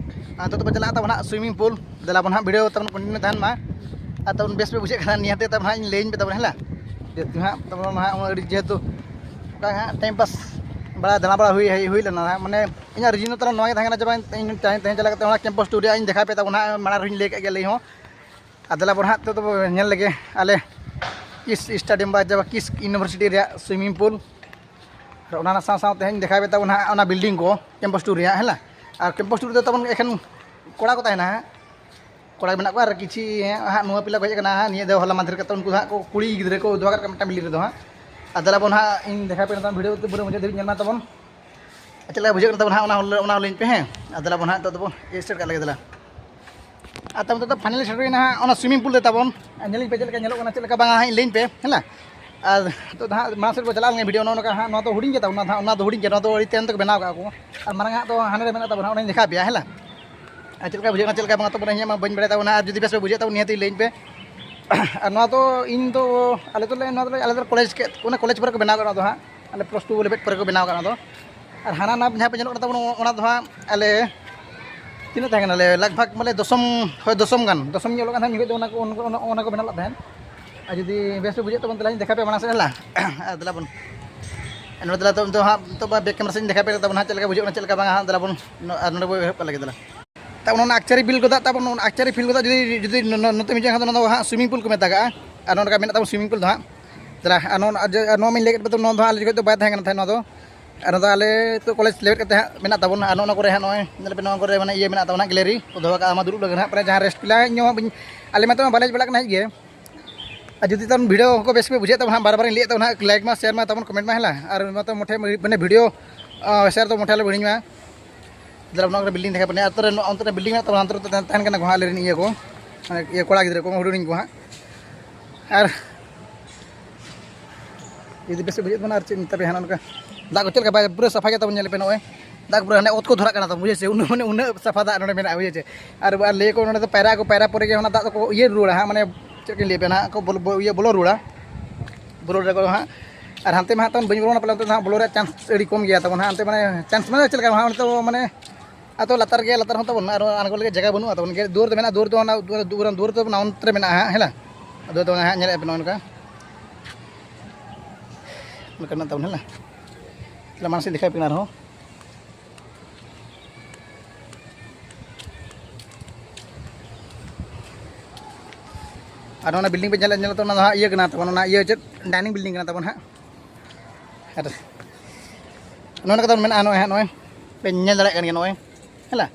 ᱟᱨ ᱱᱤᱛᱚᱜ ᱫᱚᱵᱚᱱ ᱪᱟᱞᱟᱜᱼᱟ ᱛᱟᱵᱚᱱ ᱦᱟᱸᱜ ᱥᱩᱭᱢᱤᱝ ᱯᱩᱞ᱾ ᱫᱮᱞᱟ ᱵᱚᱱ ᱦᱟᱸᱜ ᱵᱷᱤᱰᱤᱭᱳ ᱛᱟᱵᱚᱱ ᱠᱚᱱᱴᱤᱱᱤᱭᱩ ᱛᱟᱦᱮᱱ ᱢᱟ᱾ ᱟᱨ ᱛᱟᱵᱚᱱ ᱵᱮᱥ ᱯᱮ ᱵᱩᱡᱷᱟᱹᱜ ᱠᱷᱟᱱ ᱱᱤᱭᱟᱹᱛᱮ ᱛᱟᱵᱚᱱ ᱦᱟᱸᱜ ᱤᱧ ᱞᱟᱹᱭᱟᱹᱧ ᱯᱮ ᱛᱟᱵᱚᱱ ᱦᱮᱸ ᱞᱟ᱾ ᱡᱮᱦᱮᱛᱩ ᱦᱟᱸᱜ ᱛᱟᱵᱚᱱ ᱦᱟᱸᱜ ᱟᱹᱰᱤ ᱡᱮᱦᱮᱛᱩ ᱚᱱᱠᱟ ᱦᱟᱸᱜ ᱴᱟᱭᱤᱢ ᱯᱟᱥ ᱵᱟᱲᱟ ᱫᱟᱬᱟ ᱵᱟᱲᱟ ᱦᱩᱭ ᱦᱩᱭ ᱞᱮᱱᱟ ᱦᱟᱸᱜ, ᱢᱟᱱᱮ ᱤᱧᱟᱹᱜ ᱨᱤᱡᱤᱱ ᱫᱚ ᱛᱟᱦᱚᱞᱮ ᱱᱚᱣᱟ ᱜᱮ ᱛᱟᱦᱮᱸ ᱠᱟᱱᱟ ᱡᱮ ᱵᱟᱝ ᱛᱮᱦᱮᱧ ᱛᱮᱦᱮᱧ ᱪᱟᱞᱟᱣ ᱠᱟᱛᱮ ᱚᱱᱟ ᱠᱮᱢᱯᱟᱥ ᱴᱩᱨ ᱨᱮᱭᱟᱜ ᱤᱧ ᱫᱮᱠᱷᱟᱣ ᱯᱮ ᱛᱟᱵᱚᱱ ᱦᱟᱸᱜ, ᱢᱟᱲᱟᱝ ᱨᱮᱦᱚᱸᱧ ᱞᱟᱹᱭ ᱠᱟᱜ ᱜᱮᱭᱟ ᱞᱟᱹᱭ ᱦᱚᱸ᱾ ᱟᱨ ᱫᱮᱞᱟ ᱵᱚᱱ ᱦᱟᱸᱜ ᱱᱤᱛᱚᱜ ᱫᱚᱵᱚ ᱧᱮᱞ ᱞᱮᱜᱮ ᱟᱞᱮ ᱠᱤᱥ ᱥᱴᱮᱰᱤᱭᱟᱢ ᱵᱟ ᱡᱟᱵᱟ ᱠᱤᱥ ᱤᱭᱩᱱᱤᱵᱷᱟᱨᱥᱤᱴᱤ ᱨᱮᱭᱟᱜ ᱥᱩᱭᱢᱤᱝ ᱯᱩᱞ᱾ ᱟᱨ ᱚᱱᱟ ᱥᱟᱶ ᱥᱟᱶ ᱛᱮᱦᱮᱧ ᱫᱮᱠᱷᱟᱣ ᱯᱮ ᱛᱟᱵᱚᱱ ᱦᱟᱸᱜ ᱚᱱᱟ ᱵᱤᱞᱰᱤᱝ ᱠᱚ ᱠᱮᱢᱯᱟᱥ ᱴᱩᱨ ᱨᱮᱭᱟᱜ ᱦᱮᱸ ᱞᱟ᱾ ᱟᱨ ᱠᱮᱢᱯᱟᱥ ᱴᱩᱨ ᱨᱮᱫᱚ ᱛᱟᱵᱚᱱ ᱮᱠᱷᱮᱱ ᱠᱚᱲᱟ ᱠᱚ ᱛᱟᱦᱮᱱᱟ ᱦᱟᱸᱜ, ᱠᱚᱲᱟ ᱢᱮᱱᱟᱜ ᱠᱚᱣᱟ ᱟᱨ ᱠᱤᱪᱷᱤ ᱦᱟᱸᱜ ᱱᱚᱣᱟ ᱯᱤᱞᱟ ᱠᱚ ᱦᱮᱡ ᱟᱠᱟᱱᱟ ᱦᱟᱸᱜ ᱱᱤᱭᱟᱹ ᱫᱷᱟᱣ ᱦᱚᱞᱟ ᱢᱟᱫᱷᱮᱨ ᱠᱟᱛᱮ, ᱩᱱᱠᱩ ᱫᱚ ᱦᱟᱸᱜ ᱠᱚ ᱠᱩᱲᱤ ᱜᱤᱫᱽᱨᱟᱹ ᱠᱚ ᱫᱚᱦᱚ ᱠᱟᱜ ᱠᱚᱣᱟ ᱢᱤᱫᱴᱟᱝ ᱵᱤᱞᱰᱤᱝ ᱨᱮᱫᱚ ᱦᱟᱸᱜ᱾ ᱟᱨ ᱫᱮᱞᱟ ᱵᱚᱱ ᱦᱟᱸᱜ ᱤᱧ ᱫᱮᱠᱷᱟᱣ ᱯᱮ ᱠᱟᱱᱟ ᱵᱷᱤᱰᱤᱭᱳ ᱛᱮ ᱯᱩᱨᱟᱹ ᱢᱩᱪᱟᱹᱫ ᱫᱷᱟᱹᱵᱤᱡ ᱧᱮᱞ ᱢᱟ ᱛᱟᱵᱚᱱ᱾ ᱟᱨ ᱪᱮᱫ ᱞᱮᱠᱟ ᱵᱩᱡᱷᱟᱹᱜ ᱠᱟᱱ ᱛᱟᱵᱚᱱᱟ ᱦᱟᱸᱜ ᱚᱱᱟ, ᱚᱱᱟ ᱞᱟᱹᱭ ᱯᱮ ᱦᱮᱸ᱾ ᱟᱨ ᱫᱮᱞᱟ ᱵᱚᱱ ᱦᱟᱸᱜ ᱱᱤᱛᱚᱜ ᱫᱚᱵᱚᱱ ᱥᱴᱟᱨᱴ ᱠᱟᱜ ᱞᱮᱜᱮ ᱫᱮᱞᱟ᱾ ᱟᱨ ᱛᱟᱵᱚᱱ ᱱᱤᱛᱚᱜ ᱫᱚ ᱯᱷᱟᱭᱱᱟᱞ ᱥᱮᱴᱮᱨ ᱦᱩᱭᱱᱟ ᱦᱟᱸᱜ ᱚᱱᱟ ᱥᱩᱭᱢᱤᱝ ᱯᱩᱞ ᱨᱮ ᱛᱟᱵᱚᱱ᱾ ᱟᱨ ᱧᱮᱞᱤᱧ ᱯᱮ ᱪᱮᱫ ᱞᱮᱠᱟ ᱧᱮᱞᱚᱜ ᱠᱟᱱᱟ, ᱪᱮᱫ ᱞᱮᱠᱟ ᱵᱟᱝᱟ ᱦᱟᱸᱜ ᱤᱧ ᱞᱟᱹᱭᱟᱹᱧ ᱯᱮ ᱦᱮᱸ ᱞᱟ᱾ ᱟᱨ ᱱᱤᱛᱚᱜ ᱫᱚ ᱦᱟᱸᱜ ᱢᱟᱲᱟᱝ ᱥᱮᱫ ᱵᱚᱱ ᱪᱟᱞᱟᱣ ᱞᱮᱱ ᱜᱮ ᱵᱷᱤᱰᱤᱭᱳ, ᱚᱱᱟ ᱚᱱᱠᱟ ᱦᱟᱸᱜ ᱱᱚᱣᱟ ᱫᱚ ᱦᱩᱰᱤᱧ ᱜᱮ ᱛᱟᱵᱚᱱᱟ, ᱱᱚᱣᱟ ᱫᱚ ᱦᱩᱰᱤᱧ ᱜᱮᱭᱟ, ᱱᱚᱣᱟ ᱫᱚ ᱟᱹᱰᱤ ᱛᱟᱭᱚᱢ ᱛᱮᱠᱚ ᱵᱮᱱᱟᱣ ᱠᱟᱜᱼᱟ ᱠᱚ᱾ ᱟᱨ ᱢᱟᱨᱟᱝ ᱟᱜ ᱫᱚ ᱦᱟᱸᱰᱮ ᱨᱮ ᱢᱮᱱᱟᱜ ᱛᱟᱵᱚᱱᱟ, ᱚᱸᱰᱮᱧ ᱫᱮᱠᱷᱟᱣ ᱟᱯᱮᱭᱟ ᱦᱮᱸ ᱞᱟ᱾ ᱟᱨ ᱪᱮᱫ ᱞᱮᱠᱟ ᱵᱩᱡᱷᱟᱹᱜ ᱠᱟᱱᱟ, ᱪᱮᱫ ᱞᱮᱠᱟ ᱵᱟᱝᱟ ᱛᱟᱵᱚᱱᱟ, ᱤᱧᱟᱹᱜ ᱢᱟ ᱵᱟᱹᱧ ᱵᱟᱲᱟᱭ ᱛᱟᱵᱚᱱᱟ᱾ ᱟᱨ ᱡᱩᱫᱤ ᱵᱮᱥ ᱯᱮ ᱵᱩᱡᱷᱟᱹᱣ ᱛᱟᱵᱚᱱ ᱱᱤᱦᱟᱹᱛ ᱞᱟᱹᱭᱟᱹᱧ ᱯᱮ᱾ ᱟᱨ ᱱᱚᱣᱟ ᱫᱚ ᱤᱧ ᱫᱚ, ᱟᱞᱮ ᱫᱚᱞᱮ, ᱱᱚᱣᱟ ᱫᱚᱞᱮ, ᱟᱞᱮ ᱫᱚ ᱠᱚᱞᱮᱡᱽ ᱠᱮᱫ, ᱚᱱᱟ ᱠᱚᱞᱮᱡᱽ ᱯᱚᱨᱮ ᱠᱚ ᱵᱮᱱᱟᱣ ᱠᱟᱜᱼᱟ ᱱᱚᱣᱟ ᱫᱚ ᱦᱟᱸᱜ᱾ ᱟᱞᱮ ᱯᱞᱟᱥ ᱴᱩ ᱞᱮᱵᱮᱫ ᱯᱚᱨᱮ ᱠᱚ ᱵᱮᱱᱟᱣ ᱠᱟᱜᱼᱟ ᱚᱱᱟ ᱫᱚ᱾ ᱟᱨ ᱦᱟᱱᱟ ᱱᱟᱣᱟ ᱡᱟᱦᱟᱸ ᱯᱮ ᱧᱮᱞᱚᱜ ᱠᱟᱱᱟ ᱛᱟᱵᱚᱱ, ᱚᱱᱟ ᱫᱚ ᱦᱟᱸᱜ ᱟᱞᱮ ᱛᱤᱱᱟᱹᱜ ᱛᱟᱦᱮᱸ ᱠᱟᱱᱟᱞᱮ, ᱞᱟᱜᱽ ᱵᱷᱟᱜᱽ ᱢᱟᱱᱮ ᱫᱚᱥᱚᱢ, ᱦᱳᱭ, ᱫᱚᱥᱚᱢ ᱜᱟᱱ, ᱫᱚᱥᱚᱢ ᱧᱮᱞᱚᱜ ᱠᱟᱱ ᱛᱟᱦᱮᱸᱫ ᱩᱱ ᱡᱚᱠᱷᱚᱡ ᱫᱚ ᱚᱱᱟ ᱠᱚ, ᱚᱱᱟ, ᱚᱱᱟ, ᱚᱱᱟ ᱠᱚ ᱵᱮᱱᱟᱣ ᱞᱮᱫ ᱛᱟᱦᱮᱸᱫ᱾ ᱟᱨ ᱡᱩᱫᱤ ᱵᱮᱥ ᱯᱮ ᱵᱩᱡᱷᱟᱹᱜ ᱛᱟᱵᱚᱱ, ᱛᱟᱦᱚᱞᱮ ᱤᱧ ᱫᱮᱠᱷᱟᱣ ᱯᱮᱭᱟ ᱢᱟᱲᱟᱝ ᱥᱮᱫ ᱦᱮᱸ ᱞᱟ᱾ ᱟᱨ ᱫᱮᱞᱟ ᱵᱚᱱ, ᱱᱚᱰᱮ ᱫᱮᱞᱟ ᱛᱚ, ᱱᱤᱛᱚᱜ ᱦᱟᱸᱜ, ᱱᱤᱛᱚᱜ ᱵᱮᱠ ᱠᱮᱢᱮᱨᱟ ᱥᱮᱫ ᱤᱧ ᱫᱮᱠᱷᱟᱣ ᱯᱮ ᱛᱟᱵᱚᱱ ᱦᱟᱸᱜ, ᱪᱮᱫ ᱞᱮᱠᱟ ᱵᱩᱡᱷᱟᱹᱜ ᱠᱟᱱᱟ, ᱪᱮᱫ ᱞᱮᱠᱟ ᱵᱟᱝᱟ ᱦᱟᱸᱜ᱾ ᱫᱮᱞᱟ ᱵᱚᱱ, ᱱᱚ-, ᱟᱨ ᱱᱚᱰᱮ ᱵᱚᱱ ᱮᱦᱚᱵ ᱠᱟᱜ ᱞᱟᱹᱜᱤᱫ᱾ ᱫᱮᱞᱟ, ᱛᱟᱵᱚᱱ ᱚᱱᱟ ᱟᱠᱪᱟᱨᱤ ᱯᱷᱤᱞᱰ ᱠᱚ ᱫᱟᱜ ᱛᱟᱵᱚᱱ, ᱚᱱᱟ ᱟᱠᱪᱟᱨᱤ ᱯᱷᱤᱞᱰ ᱠᱚ ᱫᱟᱜ ᱡᱩᱫᱤ, ᱡᱩᱫᱤ ᱱᱚ-, ᱱᱚ-, ᱱᱚᱛᱮ ᱢᱤᱫ ᱡᱟᱭᱜᱟ ᱠᱷᱟᱱ ᱫᱚ ᱱᱚᱣᱟ ᱫᱚ ᱦᱟᱸᱜ ᱥᱩᱭᱢᱤᱝ ᱯᱩᱞ ᱠᱚ ᱢᱮᱛᱟᱜᱼᱟ᱾ ᱟᱨ ᱱᱚᱰᱮ ᱢᱮᱱᱟᱜ ᱛᱟᱵᱚᱱ ᱥᱩᱭᱢᱤᱝ ᱯᱩᱞ ᱫᱚ ᱦᱟᱸᱜ᱾ ᱫᱮᱞᱟ, ᱟᱨ ᱱᱚᱣᱟ, ᱟᱨ ᱱᱚᱣᱟ ᱢᱟᱧ ᱞᱟᱹᱭ ᱠᱮᱫ ᱯᱮ ᱫᱚ, ᱱᱚᱣᱟ ᱫᱚ ᱦᱟᱸᱜ ᱟᱞᱮ ᱡᱚᱠᱷᱚᱡ ᱫᱚ ᱵᱟᱭ ᱛᱟᱦᱮᱸ ᱠᱟᱱᱟ ᱛᱟᱦᱮᱸᱫ ᱱᱚᱣᱟ ᱫᱚ᱾ ᱟᱨ ᱱᱚᱣᱟ ᱫᱚ ᱟᱞᱮ ᱛᱚ ᱠᱚᱞᱮᱡᱽ ᱞᱮᱵᱮᱫ ᱠᱟᱛᱮ ᱦᱟᱸᱜ ᱢᱮᱱᱟᱜ ᱛᱟᱵᱚᱱᱟ᱾ ᱟᱨ ᱱᱚᱜᱼᱚ ᱱᱚᱣᱟ ᱠᱚᱨᱮ ᱦᱟᱸᱜ ᱱᱚᱜᱼᱚᱭ ᱧᱮᱞ ᱯᱮ, ᱱᱚᱣᱟ ᱠᱚᱨᱮ ᱢᱟᱱᱮ ᱤᱭᱟᱹ ᱢᱮᱱᱟᱜ ᱛᱟᱵᱚᱱᱟ, ᱜᱮᱞᱟᱨᱤ ᱠᱚ ᱫᱚᱦᱚ ᱠᱟᱜᱼᱟ, ᱢᱟ ᱫᱩᱲᱩᱵ ᱞᱟᱹᱜᱤᱫ ᱦᱟᱸᱜ, ᱯᱨᱟᱭ ᱡᱟᱦᱟᱸ ᱨᱮᱥᱴ ᱯᱞᱮ ᱧᱚᱜ ᱦᱚᱸ ᱵᱟᱹᱧ, ᱟᱞᱮ ᱢᱟᱛᱚ ᱵᱟᱞᱮ ᱦᱮᱡ ᱵᱟᱲᱟᱜ ᱠᱟᱱᱟ ᱦᱮᱡ ᱜᱮ᱾ ᱟᱨ ᱡᱩᱫᱤ ᱛᱟᱵᱚᱱ ᱵᱷᱤᱰᱤᱭᱳ ᱠᱚ ᱵᱮᱥ ᱯᱮ ᱵᱩᱡᱷᱟᱹᱣ ᱛᱟᱵᱚᱱ ᱦᱟᱸᱜ, ᱵᱟᱨ ᱵᱟᱨᱤᱧ ᱞᱟᱹᱭᱮᱫ ᱛᱟᱵᱚᱱ ᱦᱟᱸᱜ, ᱞᱟᱭᱤᱠ ᱢᱟ, ᱥᱮᱭᱟᱨ ᱢᱟ ᱛᱟᱵᱚᱱ, ᱠᱚᱢᱮᱱᱴ ᱢᱟ, ᱦᱮᱸ ᱞᱟ᱾ ᱟᱨ ᱢᱟᱛᱚ ᱢᱚᱴᱷᱮ ᱢᱟᱱᱮ ᱵᱷᱤᱰᱤᱭᱳ, ᱟᱸ, ᱥᱮᱭᱟᱨ ᱫᱚ ᱢᱚᱴᱷᱮ ᱟᱞᱚ ᱵᱟᱹᱲᱤᱧ ᱢᱟ᱾ ᱫᱮᱞᱟ ᱱᱚᱣᱟ ᱠᱚᱨᱮ ᱵᱤᱞᱰᱤᱝ ᱫᱮᱠᱷᱟᱣ ᱯᱮ, ᱚᱱᱛᱮ ᱨᱮ, ᱚᱱᱛᱮ ᱨᱮ ᱵᱤᱞᱰᱤᱝ ᱢᱮᱱᱟᱜ ᱛᱟᱵᱚᱱᱟ, ᱚᱱᱛᱮ ᱨᱮ ᱛᱟᱦᱮᱱ ᱠᱟᱱᱟ ᱠᱚ ᱦᱟᱸᱜ ᱟᱞᱮᱨᱮᱱ ᱤᱭᱟᱹ ᱠᱚ, ᱢᱟᱱᱮ ᱤᱭᱟᱹ ᱠᱚᱲᱟ ᱜᱤᱫᱽᱨᱟᱹ ᱠᱚ, ᱦᱩᱰᱤᱧ ᱦᱩᱰᱤᱧ ᱠᱚ ᱦᱟᱸᱜ᱾ ᱟᱨ ᱡᱩᱫᱤ ᱵᱮᱥ ᱵᱩᱡᱷᱟᱹᱜ ᱠᱟᱱᱟ, ᱟᱨ ᱪᱮᱫ ᱢᱮᱛᱟ ᱯᱮᱭᱟ ᱦᱟᱸᱜ, ᱱᱚᱜᱼᱚ ᱱᱚᱝᱠᱟ ᱫᱟᱜ ᱠᱚ ᱪᱮᱫ ᱞᱮᱠᱟ ᱵᱟᱭ, ᱯᱩᱨᱟᱹ ᱥᱟᱯᱷᱟ ᱜᱮ ᱛᱟᱵᱚᱱ, ᱧᱮᱞ ᱯᱮ ᱱᱚᱜᱼᱚᱭ᱾ ᱫᱟᱜ ᱯᱩᱨᱟᱹ ᱦᱟᱱᱮ ᱚᱛ ᱠᱚ ᱫᱷᱚᱨᱟᱜ ᱠᱟᱱᱟ ᱛᱟᱵᱚᱱ, ᱵᱩᱡᱷᱟᱹᱣ ᱥᱮ? ᱩᱱᱟᱹᱜ, ᱢᱟᱱᱮ ᱩᱱᱟᱹᱜ ᱥᱟᱯᱷᱟ ᱫᱟᱜ ᱱᱚᱰᱮ ᱢᱮᱱᱟᱜᱼᱟ, ᱵᱩᱡᱷᱟᱹᱣ ᱪᱮ? ᱟᱨ, ᱟᱨ ᱞᱟᱹᱭ ᱟᱠᱚ ᱱᱚᱰᱮ ᱫᱚ ᱯᱟᱭᱨᱟ ᱠᱚ ᱯᱟᱭᱨᱟ ᱯᱚᱨᱮ ᱜᱮ ᱚᱱᱟ ᱫᱟᱜ ᱫᱚᱠᱚ ᱤᱭᱟᱹ ᱨᱩᱣᱟᱹᱲᱟ ᱦᱟᱸᱜ, ᱢᱟᱱᱮ ᱪᱮᱫ ᱠᱚᱧ ᱞᱟᱹᱭ ᱟᱯᱮᱭᱟ ᱱᱟᱦᱟᱜ, ᱠᱚ ᱵᱚᱞ-, ᱵᱚ-, ᱤᱭᱟᱹ ᱵᱚᱞᱚ ᱨᱩᱣᱟᱹᱲᱟ᱾ ᱵᱚᱞᱚ ᱨᱮᱠᱚ ᱦᱟᱸᱜ, ᱟᱨ ᱦᱟᱱᱛᱮ ᱢᱟ ᱦᱟᱸᱜ ᱛᱟᱵᱚᱱ ᱵᱟᱹᱧ ᱵᱚᱞᱚᱱᱟ ᱯᱟᱞᱮ, ᱚᱱᱛᱮ ᱫᱚ ᱦᱟᱸᱜ ᱵᱚᱞᱚ ᱨᱮᱭᱟᱜ ᱪᱟᱱᱥ ᱟᱹᱰᱤ ᱠᱚᱢ ᱜᱮᱭᱟ ᱛᱟᱵᱚᱱ ᱦᱟᱸᱜ᱾ ᱚᱱᱛᱮ ᱢᱟᱱᱮ ᱪᱟᱱᱥ ᱢᱟᱱᱮ ᱪᱮᱫ ᱞᱮᱠᱟ ᱦᱟᱸᱜ, ᱚᱱᱛᱮ ᱫᱚ ᱢᱟᱱᱮ ᱟᱛᱳ ᱞᱟᱛᱟᱨ ᱜᱮᱭᱟ, ᱞᱟᱛᱟᱨ ᱦᱚᱸ ᱛᱟᱵᱚᱱ, ᱟᱨ ᱟᱬᱜᱚ ᱞᱟᱹᱜᱤᱫ ᱡᱟᱭᱜᱟ ᱵᱟᱹᱱᱩᱜᱼᱟ ᱛᱟᱵᱚᱱ᱾ ᱜᱮ ᱫᱩᱣᱟᱹᱨ ᱫᱚ ᱢᱮᱱᱟᱜᱼᱟ, ᱫᱩᱣᱟᱹᱨ ᱫᱚ ᱚᱱᱟ, ᱫᱩᱣᱟᱹᱨ ᱫᱚ ᱚᱱᱟ ᱫᱩᱣᱟᱹᱨ ᱫᱚ ᱚᱱᱟ ᱚᱱᱛᱮ ᱨᱮ ᱢᱮᱱᱟᱜᱼᱟ ᱦᱟᱸᱜ, ᱦᱮᱸ ᱞᱟ? ᱫᱩᱣᱟᱹᱨ ᱫᱚ ᱚᱱᱟ ᱦᱟᱸᱜ ᱧᱮᱞᱮᱫ ᱯᱮ ᱱᱚᱜᱼᱚ ᱱᱚᱝᱠᱟ᱾ ᱚᱱᱠᱟ ᱢᱮᱱᱟᱜ ᱛᱟᱵᱚᱱ, ᱦᱮᱸ ᱞᱟ? ᱛᱟᱦᱞᱮ ᱢᱟᱲᱟᱝ ᱥᱮᱫ ᱫᱮᱠᱷᱟᱣ ᱯᱮ ᱠᱟᱱᱟ ᱟᱨᱦᱚᱸ᱾ ᱟᱨ ᱚᱱᱟ ᱵᱤᱞᱰᱤᱝ ᱯᱮ ᱧᱮᱞᱮᱫ, ᱧᱮᱞᱮᱫ ᱛᱚ, ᱚᱱᱟ ᱫᱚ ᱦᱟᱸᱜ ᱤᱭᱟᱹ ᱠᱟᱱᱟ ᱛᱟᱵᱚᱱ, ᱚᱱᱟ ᱤᱭᱟᱹ ᱪᱮᱫ, ᱰᱟᱭᱱᱤᱝ ᱵᱤᱞᱰᱤᱝ ᱠᱟᱱᱟ ᱛᱟᱵᱚᱱ ᱦᱟᱸᱜ᱾ ᱟᱨ ᱱᱚᱜᱼᱚ ᱱᱚᱝᱠᱟ ᱛᱟᱵᱚᱱ ᱢᱮᱱᱟᱜᱼᱟ, ᱱᱚᱜᱼᱚᱭ ᱦᱟᱸᱜ, ᱱᱚᱜᱼᱚᱭ ᱯᱮ ᱧᱮᱞ ᱫᱟᱲᱮᱭᱟᱜ ᱠᱟᱱ ᱜᱮᱭᱟ, ᱱᱚᱜᱼᱚᱭ, ᱦᱮᱸ ᱞᱟ?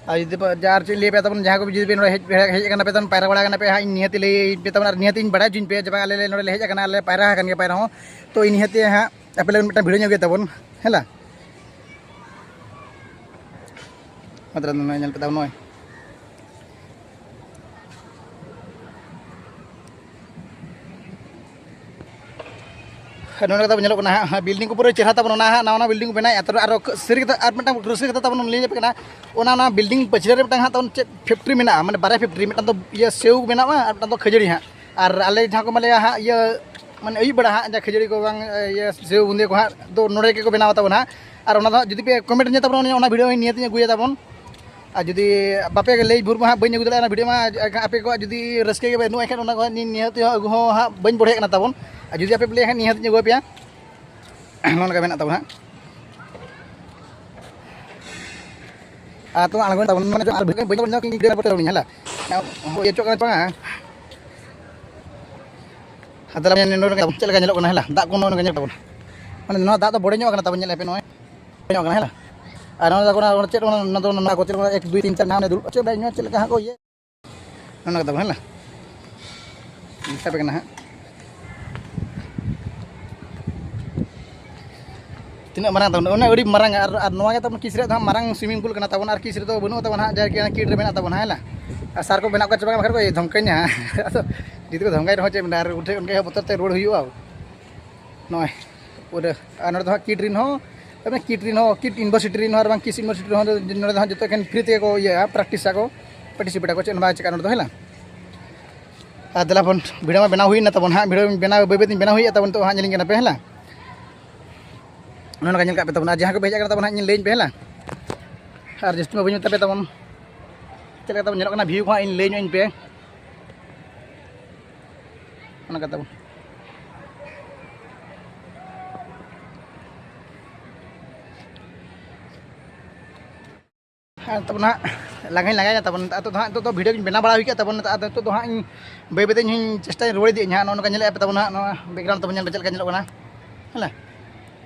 ᱟᱨ ᱡᱩᱫᱤ ᱯᱮ, ᱟᱨ ᱪᱮᱫ ᱤᱧ ᱞᱟᱹᱭ ᱟᱯᱮᱭᱟ ᱛᱟᱵᱚᱱ, ᱡᱟᱦᱟᱸᱭ ᱠᱚ ᱡᱩᱫᱤ ᱯᱮ ᱱᱚᱰᱮ ᱦᱮᱡ, ᱦᱮᱡ ᱟᱠᱟᱱᱟ ᱯᱮ ᱛᱟᱵᱚᱱ, ᱯᱟᱭᱨᱟ ᱵᱟᱲᱟ ᱟᱠᱟᱱᱟ ᱯᱮ ᱦᱟᱸᱜ, ᱤᱧ ᱱᱤᱦᱟᱹᱛ ᱤᱧ ᱞᱟᱹᱭ ᱟᱯᱮ ᱛᱟᱵᱚᱱ, ᱟᱨ ᱱᱤᱦᱟᱹᱛ ᱤᱧ ᱵᱟᱲᱟᱭ ᱦᱚᱪᱚᱧ ᱯᱮ ᱡᱮ ᱵᱟᱝ, ᱟᱞᱮ ᱞᱮ ᱱᱚᱰᱮ ᱞᱮ ᱦᱮᱡ ᱟᱠᱟᱱᱟ, ᱟᱞᱮ ᱯᱟᱭᱨᱟ ᱟᱠᱟᱱ ᱜᱮᱭᱟ, ᱯᱟᱭᱨᱟ ᱦᱚᱸ᱾ ᱛᱚ ᱤᱧ ᱱᱤᱦᱟᱹᱛ ᱦᱟᱸᱜ ᱟᱯᱮ ᱞᱟᱹᱜᱤᱫ ᱢᱤᱫᱴᱟᱝ ᱵᱷᱤᱰᱤᱭᱳᱧ ᱟᱹᱜᱩᱭᱟ ᱛᱟᱵᱚᱱ, ᱦᱮᱸ ᱞᱟ? ᱢᱟᱛᱨᱟ ᱱᱚᱜᱼᱚᱭ ᱧᱮᱞ ᱯᱮ ᱛᱟᱵᱚᱱ ᱱᱚᱜᱼᱚᱭ᱾ ᱱᱚᱰᱮ ᱛᱟᱵᱚᱱ ᱧᱮᱞᱚᱜ ᱠᱟᱱᱟ ᱦᱟᱸᱜ, ᱦᱟᱸᱜ, ᱵᱤᱞᱰᱤᱝ ᱠᱚ ᱯᱩᱨᱟᱹ ᱪᱮᱦᱨᱟ ᱛᱟᱵᱚᱱ, ᱚᱱᱟ ᱦᱟᱸᱜ ᱱᱟᱣᱟ ᱱᱟᱣᱟ ᱵᱤᱞᱰᱤᱝ ᱠᱚ ᱵᱮᱱᱟᱣᱮᱫᱼᱟ᱾ ᱛᱟᱨᱯᱚᱨᱮ ᱟᱨᱚ ᱥᱟᱹᱨᱤ ᱠᱟᱛᱷᱟ, ᱟᱨ ᱢᱤᱫᱴᱟᱝ ᱨᱟᱹᱥᱠᱟᱹ ᱠᱟᱛᱷᱟ ᱛᱟᱵᱚᱱ ᱞᱟᱹᱭ ᱟᱯᱮ ᱠᱟᱱᱟ, ᱚᱱᱟ ᱱᱟᱣᱟ ᱵᱤᱞᱰᱤᱝ ᱯᱟᱹᱪᱷᱞᱟᱹ ᱨᱮ ᱢᱤᱫᱴᱟᱝ ᱦᱟᱸᱜ ᱛᱟᱵᱚᱱ ᱪᱮᱫ ᱯᱷᱮᱠᱴᱨᱤ ᱢᱮᱱᱟᱜᱼᱟ, ᱢᱟᱱᱮ ᱵᱟᱨᱭᱟ ᱯᱷᱮᱠᱴᱨᱤ, ᱢᱤᱫᱴᱟᱝ ᱫᱚ ᱤᱭᱟᱹ ᱥᱮᱣ ᱵᱮᱱᱟᱜᱼᱟ ᱟᱨ ᱢᱤᱫᱴᱟᱝ ᱫᱚ ᱠᱷᱟᱹᱡᱟᱹᱲᱤ ᱦᱟᱸᱜ᱾ ᱟᱨ ᱟᱞᱮ ᱡᱟᱦᱟᱸ ᱠᱚ ᱢᱟᱞᱮᱭᱟ ᱦᱟᱸᱜ, ᱤᱭᱟᱹ ᱢᱟᱱᱮ ᱟᱹᱭᱩᱵ ᱵᱮᱲᱟ ᱦᱟᱸᱜ, ᱡᱟᱦᱟᱸ ᱠᱷᱟᱹᱡᱟᱹᱲᱤ ᱠᱚ ᱵᱟᱝ, ᱤᱭᱟᱹ ᱥᱮᱣ ᱵᱩᱸᱫᱤᱭᱟᱹ ᱠᱚ ᱦᱟᱸᱜ ᱫᱚ ᱱᱚᱰᱮ ᱜᱮᱠᱚ ᱵᱮᱱᱟᱣᱟ ᱛᱟᱵᱚᱱ ᱦᱟᱸᱜ᱾ ᱟᱨ ᱚᱱᱟ ᱫᱚ ᱦᱟᱸᱜ ᱡᱩᱫᱤ ᱯᱮ ᱠᱚᱢᱮᱱᱴ ᱧᱮᱞ ᱛᱟᱵᱚᱱᱟ, ᱚᱱᱟ ᱵᱷᱤᱰᱤᱭᱳ ᱦᱚᱸ ᱱᱤᱦᱟᱹᱛ ᱤᱧ ᱟᱹᱜᱩᱭᱟ ᱛᱟᱵᱚᱱ᱾ ᱟᱨ ᱡᱩᱫᱤ ᱵᱟᱯᱮ ᱞᱟᱹᱭ ᱵᱷᱳᱨ ᱢᱟ ᱦᱟᱸᱜ ᱵᱟᱹᱧ ᱟᱹᱜᱩ ᱫᱟᱲᱮᱭᱟᱜᱼᱟ ᱚᱱᱟ ᱵᱷᱤᱰᱤᱭᱳ ᱢᱟ᱾ ᱟᱯᱮ ᱠᱚᱣᱟᱜ ᱡᱩᱫᱤ ᱨᱟᱹᱥᱠᱟᱹ ᱜᱮ ᱵᱟᱹᱱᱩᱜᱼᱟ, ᱮᱱᱠᱷᱟᱱ ᱚᱱᱟ ᱠᱚ ᱦᱟᱸᱜ ᱱᱤᱦᱟᱹᱛ ᱦᱚᱸ ᱟᱹᱜᱩ ᱦᱚᱸ ᱦᱟᱸᱜ ᱵᱟᱹᱧ ᱵᱚᱲᱦᱮᱭᱟᱜ ᱠᱟᱱᱟ ᱛᱟᱵᱚᱱ᱾ ᱟᱨ ᱡᱩᱫᱤ ᱟᱯᱮ ᱯᱮ ᱞᱟᱹᱭᱟ ᱦᱟᱸᱜ ᱱᱤᱦᱟᱹᱛ ᱤᱧ ᱟᱹᱜᱩ ᱟᱯᱮᱭᱟ᱾ ᱱᱚᱜᱼᱚ ᱱᱚᱝᱠᱟ ᱢᱮᱱᱟᱜ ᱛᱟᱵᱚᱱᱟ ᱦᱟᱸᱜ᱾ ᱟᱨ ᱛᱚ ᱟᱬᱜᱚᱱ ᱛᱟᱵᱚᱱ, ᱢᱟᱱᱮ ᱟᱨ ᱵᱷᱤᱰᱤᱭᱳ ᱵᱟᱹᱧ ᱧᱮᱞ ᱠᱤᱧ ᱜᱤᱫᱽᱨᱟᱹ ᱯᱟᱹᱴᱤ ᱛᱟᱵᱚᱱ ᱧᱮᱞᱟ᱾ ᱤᱭᱟᱹ ᱪᱚᱜ ᱠᱟᱱᱟ ᱵᱟᱝᱟ? ᱟᱫᱚ ᱱᱚᱰᱮ ᱪᱮᱫ ᱞᱮᱠᱟ ᱧᱮᱞᱚᱜ ᱠᱟᱱᱟ ᱦᱮᱸ ᱞᱟ? ᱫᱟᱜ ᱠᱚ ᱱᱚᱜᱼᱚ ᱱᱚᱝᱠᱟ ᱧᱮᱞᱚᱜ ᱛᱟᱵᱚᱱᱟ᱾ ᱢᱟᱱᱮ ᱱᱚᱣᱟ ᱫᱟᱜ ᱫᱚ ᱵᱚᱲᱮ ᱧᱚᱜ ᱠᱟᱱᱟ ᱛᱟᱵᱚᱱ, ᱧᱮᱞ ᱯᱮ ᱱᱚᱜᱼᱚᱭ᱾ ᱵᱚᱲᱮ ᱧᱚᱜ ᱠᱟᱱᱟ ᱦᱮᱸ ᱞᱟ? ᱟᱨ ᱱᱚᱣᱟ ᱫᱚ ᱚᱱᱟ ᱪᱮᱫ ᱚᱱᱟ, ᱚᱱᱟ ᱫᱚ ᱚᱱᱟ ᱠᱚ ᱪᱮᱫ ᱞᱮᱠᱟ ᱮᱠ, ᱫᱩᱭ, ᱛᱤᱱ, ᱪᱟᱨ ᱱᱟᱦᱟᱜ ᱚᱱᱮ ᱫᱩᱲᱩᱵ ᱦᱚᱪᱚ ᱵᱟᱭ ᱧᱚᱜ ᱪᱮᱫ ᱞᱮᱠᱟ ᱦᱟᱸᱜ ᱠᱚ ᱤᱭᱟᱹ᱾ ᱱᱚᱜᱼᱚ ᱱᱚᱝᱠᱟ ᱛᱟᱵᱚᱱ ᱦᱮᱸ ᱞᱟ? ᱢᱮᱛᱟ ᱯᱮ ᱠᱟᱱᱟ ᱦᱟᱸᱜ᱾ ᱛᱤᱱᱟᱹᱜ ᱢᱟᱨᱟᱝ ᱛᱟᱵᱚᱱ, ᱚᱱᱟ ᱟᱹᱰᱤ ᱢᱟᱨᱟᱝᱟ᱾ ᱟᱨ, ᱟᱨ ᱱᱚᱣᱟ ᱜᱮ ᱛᱟᱵᱚᱱ ᱠᱤᱥ ᱨᱮᱭᱟᱜ ᱫᱚ ᱦᱟᱸᱜ ᱢᱟᱨᱟᱝ swimming pool ᱠᱟᱱᱟ ᱛᱟᱵᱚᱱ, ᱟᱨ ᱠᱤᱥ ᱨᱮᱫᱚ ᱵᱟᱹᱱᱩᱜ ᱛᱟᱵᱚᱱ ᱦᱟᱸᱜ, ᱡᱟᱦᱟᱸ ᱠᱤ ᱠᱤᱴ ᱨᱮ ᱢᱮᱱᱟᱜ ᱛᱟᱵᱚᱱᱟ ᱦᱮᱸ ᱞᱟ? ᱟᱨ ᱥᱟᱨ ᱠᱚ ᱵᱮᱱᱟᱣ ᱠᱚ ᱪᱟᱵᱟ ᱵᱟᱠᱷᱟᱱ ᱠᱚ ᱫᱷᱚᱢᱠᱟᱹᱧᱟ ᱦᱟᱸᱜ᱾ ᱟᱫᱚ ᱡᱩᱫᱤ ᱠᱚ ᱫᱷᱚᱢᱠᱟᱭ ᱨᱮᱦᱚᱸ ᱪᱮᱫ ᱮᱢ ᱢᱮᱱᱟ, ᱟᱨ ᱩᱱ ᱴᱷᱮᱱ ᱚᱱᱠᱟ ᱵᱚᱛᱚᱨ ᱛᱮ ᱨᱩᱣᱟᱹᱲ ᱦᱩᱭᱩᱜᱼᱟ᱾ ᱱᱚᱜᱼᱚᱭ ᱯᱩᱨᱟᱹ, ᱟᱨ ᱱᱚᱰᱮ ᱫᱚ ᱦᱟᱸᱜ ᱠᱤᱴ ᱨᱮᱱ ᱦᱚᱸ, ᱟᱵᱮᱱ ᱠᱤᱴ ᱨᱮᱱ ᱦᱚᱸ, ᱠᱤᱴ university ᱨᱮᱱ ᱦᱚᱸ, ᱟᱨ ᱵᱟᱝ ᱠᱤᱥ university ᱨᱮᱦᱚᱸ ᱱᱚᱰᱮ ᱫᱚ ᱦᱟᱸᱜ ᱡᱚᱛᱚ ᱮᱠᱷᱮᱱ free ᱛᱮᱜᱮ ᱠᱚ ᱤᱭᱟᱹᱭᱟ, practice ᱟᱠᱚ, participate ᱟᱠᱚ, ᱪᱮᱫ ᱦᱚᱸ ᱵᱟᱭ ᱪᱤᱠᱟᱹᱜᱼᱟ ᱱᱚᱰᱮ ᱫᱚ ᱦᱮᱸ ᱞᱟ? ᱟᱨ ᱫᱮᱞᱟ ᱵᱚᱱ, ᱵᱷᱤᱰᱤᱭᱳ ᱢᱟ ᱵᱮᱱᱟᱣ ᱦᱩᱭᱱᱟ ᱛᱟᱵᱚᱱ ᱦᱟᱸᱜ, ᱵᱷᱤᱰᱤᱭᱳ ᱵᱮᱱᱟᱣ ᱵᱟᱹᱭ ᱵᱟᱹᱭ ᱛᱮᱧ ᱵᱮᱱᱟᱣ ᱦᱩᱭᱩᱜᱼᱟ ᱛᱟᱵᱚᱱ, ᱱᱤᱛᱚᱜ ᱦᱟᱸᱜ ᱧᱮᱞᱤᱧ ᱠᱟᱱᱟ ᱯᱮ ᱦᱮᱸ ᱞᱟ? ᱱᱚᱜᱼᱚ ᱱᱚᱝᱠᱟ ᱧᱮᱞ ᱠᱟᱜ ᱯᱮ ᱛᱟᱵᱚᱱ, ᱟᱨ ᱡᱟᱦᱟᱸ ᱠᱚᱯᱮ ᱦᱮᱡ ᱟᱠᱟᱱᱟ ᱛᱟᱵᱚᱱ ᱦᱟᱸᱜ ᱤᱧ ᱞᱟᱹᱭᱟᱹᱧ ᱯᱮ ᱦᱮᱸ ᱞᱟ? ᱟᱨ ᱡᱟᱹᱥᱛᱤ ᱢᱟ ᱵᱟᱹᱧ ᱢᱮᱛᱟ ᱯᱮ ᱛᱟᱵᱚᱱ, ᱪᱮᱫ ᱞᱮᱠᱟ ᱛᱟᱵᱚᱱ ᱧᱮᱞᱚᱜ ᱠᱟᱱᱟ view ᱠᱚ ᱦᱟᱸᱜ ᱤᱧ ᱞᱟᱹᱭ ᱧᱚᱜ ᱟᱹᱧ ᱯᱮ᱾ ᱚᱱᱟ ᱠᱟᱛᱷᱟ ᱵᱚᱱ᱾ ᱟᱨ ᱛᱟᱵᱚᱱ ᱦᱟᱸᱜ ᱞᱟᱸᱜᱟᱧ ᱞᱟᱸᱜᱟᱭᱮᱱᱟ ᱛᱟᱵᱚᱱ᱾ ᱟᱫᱚ ᱦᱟᱸᱜ ᱱᱤᱛᱚᱜ ᱫᱚ ᱵᱷᱤᱰᱤᱭᱳ ᱵᱮᱱᱟᱣ ᱵᱟᱲᱟ ᱦᱩᱭ ᱠᱮᱫ ᱛᱟᱵᱚᱱ᱾ ᱟᱫᱚ ᱱᱤᱛᱚᱜ ᱫᱚ ᱦᱟᱸᱜ ᱤᱧ ᱵᱟᱹᱭ ᱵᱟᱹᱭ ᱛᱮ ᱤᱧ ᱦᱚᱸᱧ ᱪᱮᱥᱴᱟᱧ ᱨᱩᱣᱟᱹᱲ ᱤᱫᱤᱭᱮᱫ ᱦᱟᱸᱜ᱾ ᱱᱚᱜᱼᱚ ᱱᱚᱝᱠᱟ ᱧᱮᱞᱮᱫᱼᱟ ᱯᱮ ᱛᱟᱵᱚᱱ ᱦᱟᱸᱜ, ᱱᱚᱣᱟ background ᱛᱟᱵᱚᱱ ᱧᱮᱞ ᱯᱮ ᱪᱮᱫ ᱞᱮᱠᱟ ᱧᱮᱞᱚᱜ ᱠᱟᱱᱟ, ᱦᱮᱸ ᱞᱟ?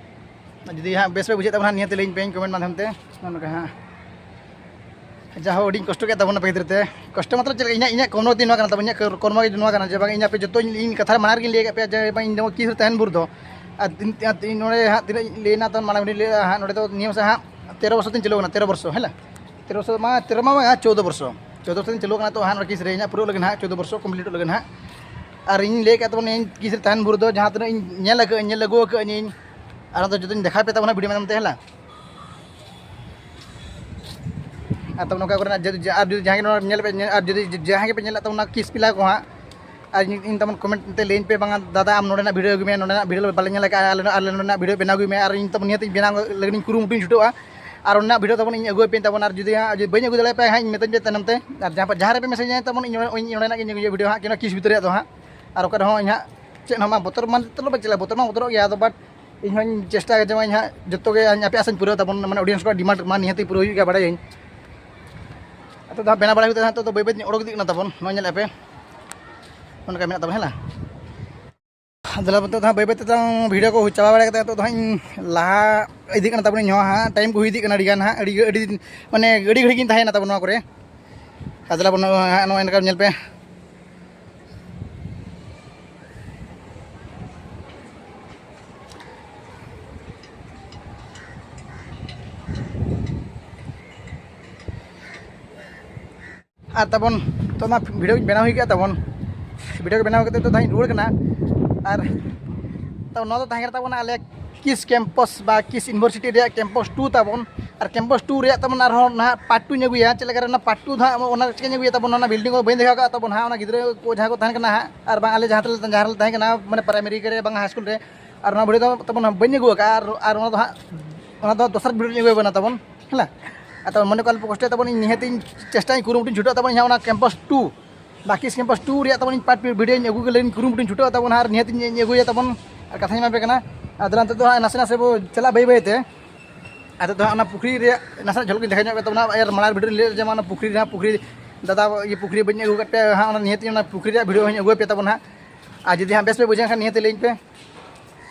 ᱡᱩᱫᱤ ᱦᱟᱸᱜ ᱵᱮᱥ ᱯᱮ ᱵᱩᱡᱷᱟᱹᱣ ᱛᱟᱵᱚᱱᱟ, ᱱᱤᱦᱟᱹᱛ ᱞᱟᱹᱭᱟᱹᱧ ᱯᱮ comment ᱢᱟᱫᱽᱫᱷᱚᱢ ᱛᱮ᱾ ᱱᱚᱜᱼᱚ ᱱᱚᱝᱠᱟ ᱦᱟᱸᱜ ᱡᱟᱦᱳ, ᱟᱹᱰᱤᱧ ᱠᱚᱥᱴᱚ ᱠᱮᱫ ᱛᱟᱵᱚᱱᱟ ᱟᱯᱮ ᱠᱷᱟᱹᱛᱤᱨ ᱛᱮ᱾ ᱠᱚᱥᱴᱚ ᱢᱚᱛᱞᱚᱵ ᱪᱮᱫ ᱞᱮᱠᱟ, ᱤᱧᱟᱹᱜ, ᱤᱧᱟᱹᱜ ᱠᱚᱨᱢᱚ ᱫᱤᱱ ᱱᱚᱣᱟ ᱠᱟᱱᱟ ᱛᱟᱵᱚᱱ, ᱤᱧᱟᱹᱜ ᱠᱚᱨᱢᱚ ᱜᱮ ᱱᱚᱣᱟ ᱠᱟᱱᱟ ᱡᱮ ᱵᱟᱝ, ᱤᱧ ᱟᱯᱮ ᱡᱚᱛᱚ, ᱤᱧ, ᱤᱧ ᱠᱟᱛᱷᱟ ᱨᱮ ᱢᱟᱲᱟᱝ ᱨᱮᱜᱮᱧ ᱞᱟᱹᱭ ᱟᱠᱟᱫ ᱯᱮᱭᱟ ᱡᱮ ᱵᱟᱝ, ᱤᱧ ᱫᱚ ᱠᱤᱥ ᱨᱮ ᱛᱟᱦᱮᱱ ᱵᱷᱳᱨ ᱫᱚ᱾ ᱟᱨ ᱤᱧ, ᱟᱨ ᱤᱧ ᱱᱚᱰᱮ ᱦᱟᱸᱜ ᱛᱤᱱᱟᱹᱜ ᱤᱧ ᱞᱟᱹᱭᱱᱟ ᱛᱚ, ᱢᱟᱲᱟᱝ ᱨᱮᱧ ᱞᱟᱹᱭ ᱞᱮᱫᱼᱟ ᱦᱟᱸᱜ, ᱱᱚᱰᱮ ᱫᱚ ᱱᱤᱭᱟᱹ ᱢᱟᱥᱮ ᱦᱟᱸᱜ ᱛᱮᱨᱚ ᱵᱚᱨᱥᱚ ᱛᱤᱧ ᱪᱟᱹᱞᱩ ᱠᱟᱱᱟ, ᱛᱮᱨᱚ ᱵᱚᱨᱥᱚ ᱦᱮᱸ ᱞᱟ? ᱛᱮᱨᱚ ᱵᱚᱨᱥᱚ ᱢᱟ, ᱛᱮᱨᱚ ᱢᱟ ᱵᱟᱝ, ᱪᱳᱫᱽᱫᱚ ᱵᱚᱨᱥᱚ, ᱪᱳᱫᱽᱫᱚ ᱵᱚᱨᱥᱚ ᱛᱤᱧ ᱪᱟᱹᱞᱩ ᱠᱟᱱᱟ᱾ ᱛᱚ ᱦᱟᱸᱜ ᱱᱚᱰᱮ ᱠᱤᱥ ᱨᱮ ᱤᱧᱟᱹᱜ ᱯᱩᱨᱟᱹᱜ ᱞᱟᱹᱜᱤᱫ ᱦᱟᱸᱜ, ᱪᱳᱫᱽᱫᱚ ᱵᱚᱨᱥᱚ ᱠᱚᱢᱯᱞᱤᱴᱚᱜ ᱞᱟᱹᱜᱤᱫ ᱦᱟᱸᱜ᱾ ᱟᱨ ᱤᱧ ᱞᱟᱹᱭ ᱟᱠᱟᱫ ᱛᱟᱵᱚᱱᱟ, ᱤᱧ ᱠᱤᱥ ᱨᱮ ᱛᱟᱦᱮᱱ ᱵᱷᱳᱨ ᱫᱚ ᱡᱟᱦᱟᱸ ᱛᱤᱱᱟᱹᱜ ᱤᱧ ᱧᱮᱞ ᱟᱠᱟᱫ ᱟᱹᱧ, ᱧᱮᱞ ᱟᱹᱜᱩ ᱟᱠᱟᱫ ᱟᱹᱧ, ᱟᱨ ᱚᱱᱟ ᱫᱚ ᱡᱚᱛᱚᱧ ᱫᱮᱠᱷᱟᱣ ᱯᱮ ᱛᱟᱵᱚᱱᱟ ᱵᱷᱤᱰᱤᱭᱳ ᱢᱟᱫᱽᱫᱷᱚᱢ ᱛᱮ ᱦᱮᱸ ᱞᱟ? ᱟᱨ ᱛᱟᱵᱚᱱ ᱱᱚᱝᱠᱟ ᱠᱚᱨᱮᱱᱟᱜ ᱡᱩᱫᱤ, ᱟᱨ ᱡᱩᱫᱤ ᱡᱟᱦᱟᱸᱭ ᱜᱮ ᱱᱚᱣᱟ ᱧᱮᱞ ᱯᱮ, ᱟᱨ ᱡᱩᱫᱤ ᱡᱟᱦᱟᱸᱭ ᱜᱮᱯᱮ ᱧᱮᱞᱮᱫ ᱛᱟᱵᱚᱱᱟ ᱠᱤᱥ ᱯᱤᱞᱟ ᱠᱚ ᱦᱟᱸᱜ, ᱟᱨ ᱤᱧ, ᱤᱧ ᱛᱟᱵᱚᱱ comment ᱛᱮ ᱞᱟᱹᱭᱟᱹᱧ ᱯᱮ, ᱵᱟᱝᱟ ᱫᱟᱫᱟ ᱟᱢ ᱱᱚᱰᱮᱱᱟᱜ ᱵᱷᱤᱰᱤᱭᱳ ᱟᱹᱜᱩᱭ ᱢᱮ, ᱱᱚᱰᱮᱱᱟᱜ ᱵᱷᱤᱰᱤᱭᱳ ᱵᱟᱞᱮ ᱧᱮᱞ ᱟᱠᱟᱫᱼᱟ, ᱟᱞᱮ, ᱟᱞᱮ ᱱᱚᱰᱮᱱᱟᱜ ᱵᱷᱤᱰᱤᱭᱳ ᱵᱮᱱᱟᱣ ᱟᱹᱜᱩᱭ ᱢᱮ, ᱟᱨ ᱤᱧ ᱛᱟᱵᱚᱱ ᱱᱤᱦᱟᱹᱛ ᱤᱧ ᱵᱮᱱᱟᱣ ᱞᱟᱹᱜᱤᱫ ᱤᱧ ᱠᱩᱨᱩᱢᱩᱴᱩᱧ ᱪᱷᱩᱴᱟᱹᱜᱼᱟ᱾ ᱟᱨ ᱚᱱᱟ ᱵᱷᱤᱰᱤᱭᱳ ᱛᱟᱵᱚᱱ ᱤᱧ ᱟᱹᱜᱩ ᱟᱯᱮᱭᱟᱹᱧ ᱛᱟᱵᱚᱱ, ᱟᱨ ᱡᱩᱫᱤ ᱦᱟᱸᱜ ᱡᱩᱫᱤ ᱵᱟᱹᱧ ᱟᱹᱜᱩ ᱫᱟᱲᱮᱭᱟᱯᱮᱭᱟ ᱦᱟᱸᱜ, ᱤᱧ ᱢᱮᱛᱟᱹᱧ ᱯᱮ ᱛᱟᱭᱱᱚᱢ ᱛᱮ᱾ ᱟᱨ ᱡᱟᱦᱟᱸ ᱯᱮ, ᱡᱟᱦᱟᱸ ᱨᱮᱯᱮ ᱢᱮᱥᱮᱡᱽ ᱤᱧᱟ ᱛᱟᱵᱚᱱ, ᱤᱧ ᱚᱸᱰᱮ, ᱤᱧ ᱚᱸᱰᱮᱱᱟᱜ ᱜᱤᱧ ᱟᱹᱜᱩᱭᱟ ᱵᱷᱤᱰᱤᱭᱳ ᱦᱟᱸᱜ, ᱠᱤᱱᱟ ᱠᱤᱥ ᱵᱷᱤᱛᱨᱤ ᱨᱮᱭᱟᱜ ᱫᱚ ᱦᱟᱸᱜ᱾ ᱟᱨ ᱚᱠᱟ ᱨᱮᱦᱚᱸ ᱤᱧ ᱦᱟᱸᱜ ᱪᱮᱫ ᱦᱚᱸ ᱵᱟᱝ ᱵᱚᱛᱚᱨ, ᱢᱟᱱᱮ ᱵᱚᱛᱚᱨ ᱢᱟ ᱵᱚᱛᱚᱨᱚᱜ ᱜᱮᱭᱟ, ᱟᱫᱚ but ᱤᱧ ᱦᱚᱸᱧ ᱪᱮᱥᱴᱟᱭᱟ ᱡᱮ ᱤᱧ ᱦᱟᱸᱜ ᱡᱚᱛᱚ ᱜᱮ ᱤᱧ ᱟᱯᱮ ᱟᱥᱟᱧ ᱯᱩᱨᱟᱹᱣ ᱛᱟᱵᱚᱱ, ᱢᱟᱱᱮ audience ᱠᱚᱣᱟᱜ demand ᱢᱟ ᱱᱤᱦᱟᱹᱛᱤ ᱯᱩᱨᱟᱹᱣ ᱦᱩᱭᱩᱜ ᱜᱮᱭᱟ, ᱵᱟᱲᱟᱭᱟᱹᱧ᱾ ᱱᱤᱛᱚᱜ ᱫᱚ ᱦᱟᱸᱜ ᱵᱮᱱᱟᱣ ᱵᱟᱲᱟ ᱦᱩᱭ ᱠᱟᱛᱮ ᱦᱟᱸᱜ ᱱᱤᱛᱚᱜ ᱫᱚ ᱵᱟᱹᱭ ᱵᱟᱹᱭ ᱛᱤᱧ ᱚᱰᱚᱠ ᱤᱫᱤᱜ ᱠᱟᱱᱟ ᱛᱟᱵᱚᱱ, ᱱᱚᱜᱼᱚᱭ ᱧᱮᱞᱮᱫ ᱯᱮ ᱱᱚᱜᱼᱚ ᱱᱚᱝᱠᱟ ᱢᱮᱱᱟᱜ ᱛᱟᱵᱚᱱ, ᱦᱮᱸ ᱞᱟ᱾ ᱟᱫᱚ ᱱᱤᱛᱚᱜ ᱫᱚ ᱦᱟᱸᱜ ᱵᱟᱹᱭ ᱵᱟᱹᱭ ᱛᱮ ᱛᱟᱵᱚᱱ ᱵᱷᱤᱰᱤᱭᱳ ᱠᱚ ᱪᱟᱵᱟ ᱵᱟᱲᱟ ᱠᱟᱛᱮ ᱱᱤᱛᱚᱜ ᱫᱚ ᱦᱟᱸᱜ ᱤᱧ ᱞᱟᱦᱟ ᱤᱫᱤᱜ ᱠᱟᱱᱟ ᱛᱟᱵᱚᱱ, ᱤᱧ ᱦᱚᱸ ᱦᱟᱸᱜ ᱴᱟᱭᱤᱢ ᱠᱚ ᱦᱩᱭ ᱤᱫᱤᱜ ᱠᱟᱱᱟ ᱟᱹᱰᱤ ᱜᱟᱱ ᱦᱟᱸᱜ, ᱟᱹᱰᱤ, ᱟᱹᱰᱤ, ᱢᱟᱱᱮ ᱟᱹᱰᱤ ᱜᱷᱟᱹᱲᱤᱡ ᱜᱤᱧ ᱛᱟᱦᱮᱸᱭᱮᱱᱟ ᱛᱟᱵᱚᱱ ᱱᱚᱣᱟ ᱠᱚᱨᱮ᱾ ᱟᱫᱚ ᱞᱟ ᱵᱚᱱ ᱦᱟᱸᱜ ᱱᱚᱜᱼᱚᱭ ᱱᱚᱝᱠᱟ ᱧᱮᱞ ᱯᱮ᱾ ᱟᱨ ᱛᱟᱵᱚᱱ ᱛᱚ ᱚᱱᱟ ᱵᱷᱤᱰᱤᱭᱳᱧ ᱵᱮᱱᱟᱣ ᱦᱩᱭ ᱠᱮᱫᱟ ᱛᱟᱵᱚᱱ, ᱵᱷᱤᱰᱤᱭᱳ ᱜᱮ ᱵᱮᱱᱟᱣ ᱠᱟᱛᱮ ᱱᱤᱛᱚᱜ ᱫᱚ ᱦᱟᱸᱜ ᱤᱧ ᱨᱩᱣᱟᱹᱲ ᱠᱟᱱᱟ᱾ ᱟᱨ ᱛᱚ ᱱᱚᱣᱟ ᱫᱚ ᱛᱟᱦᱮᱸ ᱠᱟᱱᱟ ᱛᱟᱵᱚᱱᱟ ᱟᱞᱮ ᱠᱤᱥ ᱠᱮᱢᱯᱟᱥ ᱵᱟ ᱠᱤᱥ ᱤᱭᱩᱱᱤᱵᱷᱟᱨᱥᱤᱴᱤ ᱨᱮᱭᱟᱜ ᱠᱮᱢᱯᱟᱥ ᱴᱩ ᱛᱟᱵᱚᱱ᱾ ᱟᱨ ᱠᱮᱢᱯᱟᱥ ᱴᱩ ᱨᱮᱭᱟᱜ ᱛᱟᱵᱚᱱ ᱟᱨᱦᱚᱸ ᱱᱟᱦᱟᱜ ᱯᱟᱨᱴ ᱴᱩᱧ ᱟᱹᱜᱩᱭᱟ᱾ ᱪᱮᱫ ᱞᱮᱠᱟ ᱨᱮ ᱚᱱᱟ ᱯᱟᱨᱴ ᱴᱩ ᱫᱚ ᱦᱟᱸᱜ ᱚᱱᱟ ᱪᱤᱠᱟᱹᱧ ᱟᱹᱜᱩᱭᱟ ᱛᱟᱵᱚᱱ, ᱚᱱᱟ ᱵᱤᱞᱰᱤᱝ ᱠᱚ ᱵᱟᱹᱧ ᱫᱮᱠᱷᱟᱣ ᱠᱟᱜ ᱛᱟᱵᱚᱱ ᱦᱟᱸᱜ, ᱚᱱᱟ ᱜᱤᱫᱽᱨᱟᱹ ᱠᱚ ᱡᱟᱦᱟᱸ ᱠᱚ ᱛᱟᱦᱮᱸ ᱠᱟᱱᱟ ᱦᱟᱸᱜ, ᱟᱨ ᱵᱟᱝ ᱟᱞᱮ ᱡᱟᱦᱟᱸ ᱛᱮᱞᱮ, ᱡᱟᱦᱟᱸ ᱨᱮᱞᱮ ᱛᱟᱦᱮᱸ ᱠᱟᱱᱟ, ᱢᱟᱱᱮ ᱯᱨᱟᱭᱢᱟᱨᱤ ᱨᱮ ᱵᱟᱝ ᱦᱟᱭ ᱥᱠᱩᱞ ᱨᱮ᱾ ᱟᱨ ᱚᱱᱟ ᱵᱷᱤᱰᱤᱭᱳ ᱫᱚ ᱛᱟᱵᱚᱱ ᱵᱟᱹᱧ ᱟᱹᱜᱩ ᱟᱠᱟᱫᱼᱟ, ᱟᱨ, ᱟᱨ ᱚᱱᱟ ᱫᱚ ᱦᱟᱸᱜ, ᱚᱱᱟ ᱫᱚ ᱫᱚᱥᱟᱨ ᱵᱷᱤᱰᱤᱭᱳ ᱨᱤᱧ ᱟᱹᱜᱩ ᱟᱵᱚᱱᱟ ᱛᱟᱵᱚᱱ, ᱦᱮᱸ᱾ ᱟᱨ ᱛᱟᱵᱚᱱ ᱢᱚᱱᱮ ᱠᱚ ᱟᱞᱚᱯᱮ ᱠᱚᱥᱴᱚᱭᱟ ᱛᱟᱵᱚᱱ, ᱤᱧ ᱱᱤᱦᱟᱹᱛᱤᱧ ᱪᱮᱥᱴᱟᱧ ᱠᱩᱨᱩᱢᱩᱴᱩᱧ ᱪᱷᱩᱴᱟᱹᱜ ᱛᱟᱵᱚᱱ, ᱤᱧ ᱦᱟᱸᱜ ᱚᱱᱟ ᱠᱮᱢᱯᱟᱥ ᱴᱩ, ᱵᱟᱠᱤ ᱠᱮᱢᱯᱟᱥ ᱴᱩ ᱨᱮᱭᱟᱜ ᱛᱟᱵᱚᱱ ᱤᱧ ᱯᱟᱨᱴ ᱵᱷᱤᱰᱤᱭᱳᱧ ᱟᱹᱜᱩ ᱞᱟᱹᱜᱤᱫ ᱠᱩᱨᱩᱢᱩᱴᱩᱧ ᱪᱷᱩᱴᱟᱹᱜ ᱛᱟᱵᱚᱱ ᱦᱟᱸᱜ, ᱟᱨ ᱱᱤᱦᱟᱹᱛᱤᱧ ᱟᱹᱜᱩᱭᱟ ᱛᱟᱵᱚᱱ᱾ ᱟᱨ ᱠᱟᱛᱷᱟᱧ ᱮᱢᱟ ᱯᱮ ᱠᱟᱱᱟ, ᱟᱫᱚ ᱱᱤᱛᱚᱜ ᱫᱚ ᱦᱟᱸᱜ ᱱᱟᱥᱮ ᱱᱟᱥᱮ ᱵᱚ ᱪᱟᱞᱟᱜ ᱵᱟᱹᱭ ᱵᱟᱹᱭ ᱛᱮ᱾ ᱟᱫᱚ ᱫᱚ ᱦᱟᱸᱜ ᱚᱱᱟ ᱯᱩᱠᱷᱨᱤ ᱨᱮᱭᱟᱜ ᱱᱟᱥᱮᱱᱟᱜ ᱡᱷᱚᱞᱚᱠ ᱤᱧ ᱫᱮᱠᱷᱟᱣ ᱧᱚᱜ ᱯᱮ ᱛᱟᱵᱚᱱᱟ᱾ ᱟᱨ ᱢᱟᱲᱟᱝ ᱵᱷᱤᱰᱤᱭᱳ ᱨᱮ ᱞᱟᱹᱭ ᱞᱮᱫ ᱡᱮ ᱚᱱᱟ ᱯᱩᱠᱷᱨᱤ ᱨᱮ ᱦᱟᱸᱜ, ᱯᱩᱠᱷᱨᱤ ᱫᱟᱫᱟ ᱤᱭᱟᱹ ᱯᱩᱠᱷᱨᱤ ᱵᱟᱹᱧ ᱟᱹᱜᱩ ᱟᱠᱟᱫ ᱯᱮᱭᱟ ᱦᱟᱸᱜ, ᱚᱱᱟ ᱱᱤᱦᱟᱹᱛᱤᱧ ᱚᱱᱟ ᱯᱩᱠᱷᱨᱤ ᱨᱮᱭᱟᱜ ᱵᱷᱤᱰᱤᱭᱳ ᱦᱚᱸᱧ ᱟᱹᱜᱩ ᱟᱯᱮᱭᱟ ᱛᱟᱵᱚᱱ ᱦᱟᱸᱜ᱾ ᱟᱨ ᱡᱩᱫᱤ ᱦᱟᱸᱜ ᱵᱮᱥ ᱯᱮ ᱵᱩᱡᱷᱟᱹᱣ ᱠᱷᱟᱱ ᱱᱤᱦᱟᱹᱛᱤ ᱞᱟᱹᱭᱟᱹᱧ ᱯᱮ᱾